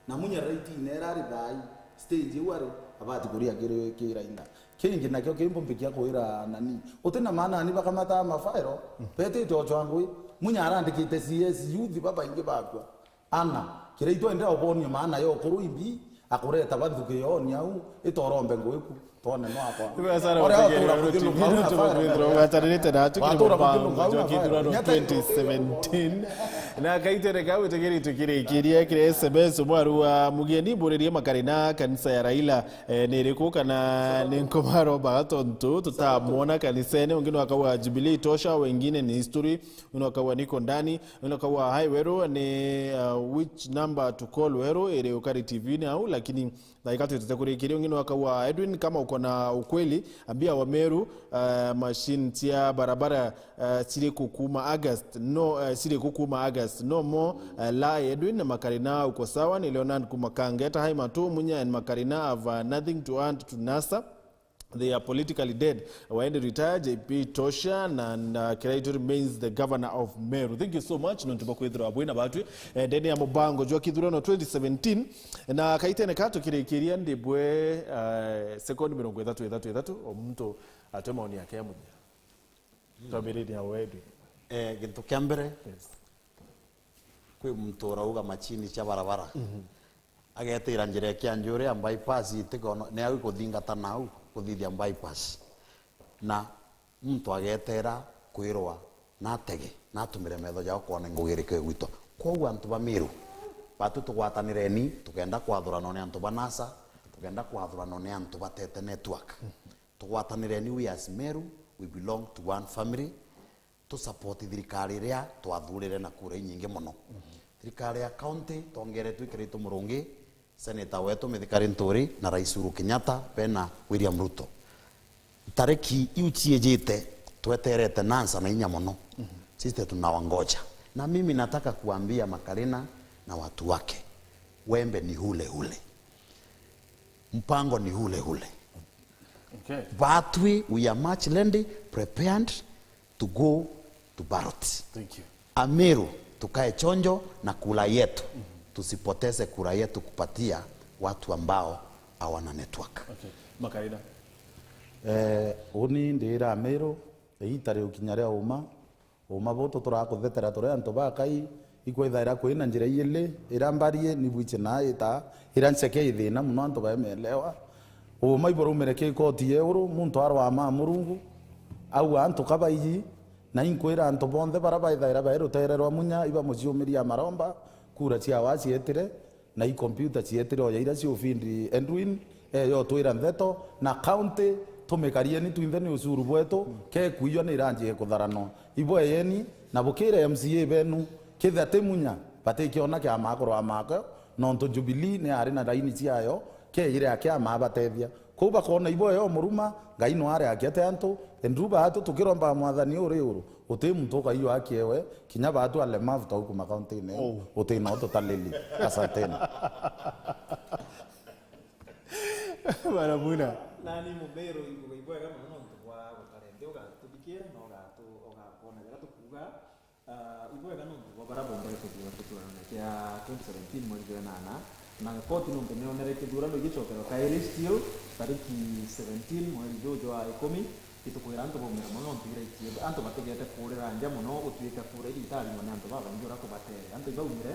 Na Munya right ine era ari thai stage iu ari abati kuria kiri kira ina. Kingi nakio kimbo mbikia kwira nani. Uti na maana ani bakamata mafairo, betite ochwa ngui. Munya arandikite C S youth babaingi bakwa. Ana, Kiraitu ende obonie maana ya ukuru imbi, akureta bathuki yoni au, itorombe ngui ku. Twone no akwa. Uria utura muthiruka au na fairo. Ugatarite na atu kiri mubango jwa kithurano twenty seventeen. Na kaitene kau tukiritwe kirikiria kiri S M S mwaru wa mugeni mburirie makarina kanisa ya Raila. Eh, ni iriku kana ni nkomaro baga tontu tutamwona kanisene? Ungi no akauga Jubilee tosha, wengine ni history, ungi no akauga niko ndani, ungi no akauga hi Weru ni, uh, which number to call Weru iri ukari T V ni au, lakini thaika twitite kurikiria. Ungi no akauga Edwin, kama uko na ukweli ambia Wameru, uh, machine cia barabara, uh, ciri kukuma August no, uh, ciri kukuma August no more, uh, lie Edwin. Makarina uko sawa. Ni Leonard Kumakangeta, hi Matu, Munya and Makarina have, uh, nothing to add to NASA. They are politically dead. Waende retire, J P Tosha, na, na Kiraitu remains the governor of Meru. Thank you so much nontu bwa kwithirwa bwina batwi, eh, ndene ya mubango jwa kithurano twenty seventeen. Na kaitene ka tukirikiria ndibwe, eh, sekondi mirongo ithatu ithatu ithatu o muntu atwe maoni yake ya muthia. Twambiririe na wewe. Eh, gintu kia mbere, yes, kwi muntu urauga machine cia barabara. Agetira njira ya Kianjuri ya bypass itikono, ni au ikuthingata nau kuthithia bypass. Na muntu agetera kwirwa natege, natumire metho jao kwona ngugi iriku igwitwa. Kwoguo antu ba Meru, batu tugwatanireni, tukenda kwathurana ni antu ba NASA, tukenda kwathurana ni antu batete network. Tugwatanireni, we as Meru, we belong to one family. Tu support thirikari iria twathurire na kura inyingi mono. Thirikari ya county twongeretwe ikiritwe Murungi, senator wetu Mithika Linturi na Rais Uhuru Kenyatta bena William Ruto. Tariki iu ciijite tweterete na nsa na inya mono. Sisi tunawangoja. Na mimi nataka kuambia Makarina na watu wake, wembe ni hule hule. Mpango ni hule hule. Okay. Batwi, we are much ready, prepared to go to ballot. Thank you. Ameru, tukae chonjo na kura yetu. Tusipoteze kura yetu kupatia watu ambao hawana network. Okay. Makarina. Eh, uni ndira Ameru, iita riu kinya ria uma, Uuma butu turakuthetera turi antu bakai, ikwithaira kwina njira iili, iria mbarie ni bwiche na ita, iria ncheke i thina mono antu baemeelewa. Uuma iburumire ki koti ya iguru, muntu arwama Murungu, au antu ka baiji, na inkwira antu bonthe baria baithaira bai rutere rwa Munya, ibamuciumiria maromba, kura ciawa cietire, na i computer cietire oya iria cia Ofindi Edwin, eyo twira ntheto, na county Tumikarieni twinthe ni ucuru bwetu, kekuiywa ni iranjie kutharanwa. Ibweyeni na bukire M C A benu, kethira ti munya, batikiona kiama akuru a makio, nontu Jubilee ni ari na raini ciayo, keire a kiama abatethia. Kwou bakona ibweye o muruma, Ngai no ari akia te antu, endu baatu tukiromba Mwathani uri uru, uti muntu ukaiywa akiewe, kinya baatu alemavu tau kuma kauntine iu, Oh. uti no tutalili. Asanteni. Bwana Muna. Nani mumeru, ibwega mono nontu bwa gukara nthi ugatuthikiira na ugatu-, ugakwona biria tukuuga. Ah, ibwega nontu bwa baria bombere kuthuura kithurano kia twenty seventeen mweri jwa inana, na koti nontu nionere kithurano gigicokerwa kairi still tariki seventeen mweri juu jwa ikumi, itukwira antu baumire mono nontu ira itie antu bategete kuurira nja mono gutuika kura iria itarimwa ni antu babaingi uria kubatere. Antu ibaumire,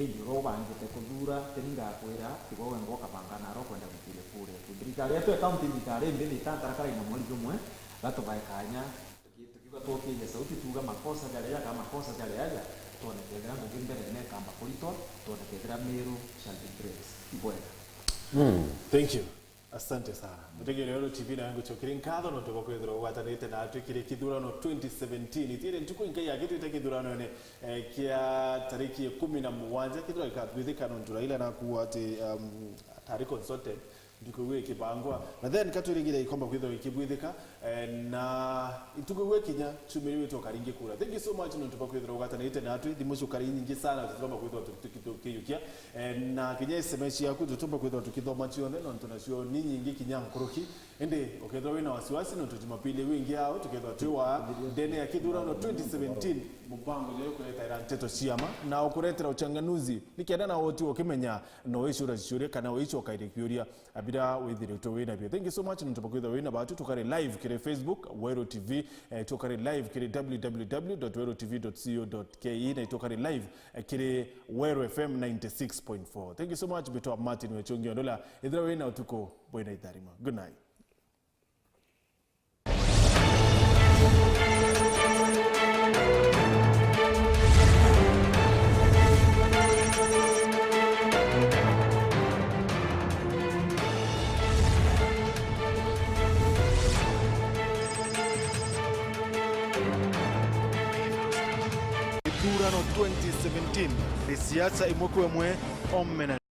indi uria ubangite kuthuura, teni ngakwira, tiga wenga ukabanga naro ukwenda gwikiria kura eku. Thirikari yetu ya kaunti, thirikari imbi ni itantarakara ina mweri jumwe, gatubae kanya, tuki-, tukiuga tukiiria sauti, tuuga makosa jari aja kana makosa jari aja, twone kethira ngugi mbere nekamba kuritwa, twone kethira Meru shall be great. Ibwega. Mm. Thank you. Asante sana. Mutegeri wa Weru T V, nawe ngucokerie nkatho nontu bwa kwithirwa ugwatanite natwi kiri kithurano twenty seventeen. Itire ntuku inkai yagitwite kithuranoine, eh, kia tariki ikumi na mugwanja, kithirwa gikatwithika nontu Raila nakuuga ati, um, atari consulted, ntuku iu ikibangwa. Na then katwirigire ikomba kwithirwa ikibwithika, eh, na ntuku iu ikinya, ciumia riu itukaringi kura. Thank you so much nontu bwa kwithirwa ugwatanite natwi. Thimu ciukari nyingi sana, tutiromba kwithirwa tuki-, tuki-, tukiyukia. Eh, na kinya S M S ciaku tutumba kwithirwa tukithoma cionthe, nontu nacio ni nyingi kinya nkuruki. Indi ukethirwa wina wasiwasi, nontu Jumapili iu ingi yao tukethirwa twi wa ndene ya kithurano twenty seventeen, mubango jwa kuretaira nteto ciama na ukuretera uchanganuzi, nikenda na woti ukimenya no wicura ciuria kana wicokaire kiuria abira withiritwe wina bio. Thank you so much nontu bwa kwithirwa wina batu. Tukari live kiri Facebook, Weru T V, eh, tukari live kiri W W W dot weru T V dot co dot K E, na tukari live, eh, kiri Weru F M ninety six point four. Thank you so much, mbitwa Martin Wechungi Ondola. Ithira wina utuku bwina itharima. Good night. Ithurano twenty seventeen, ni siasa imwe kwa imwe, omena.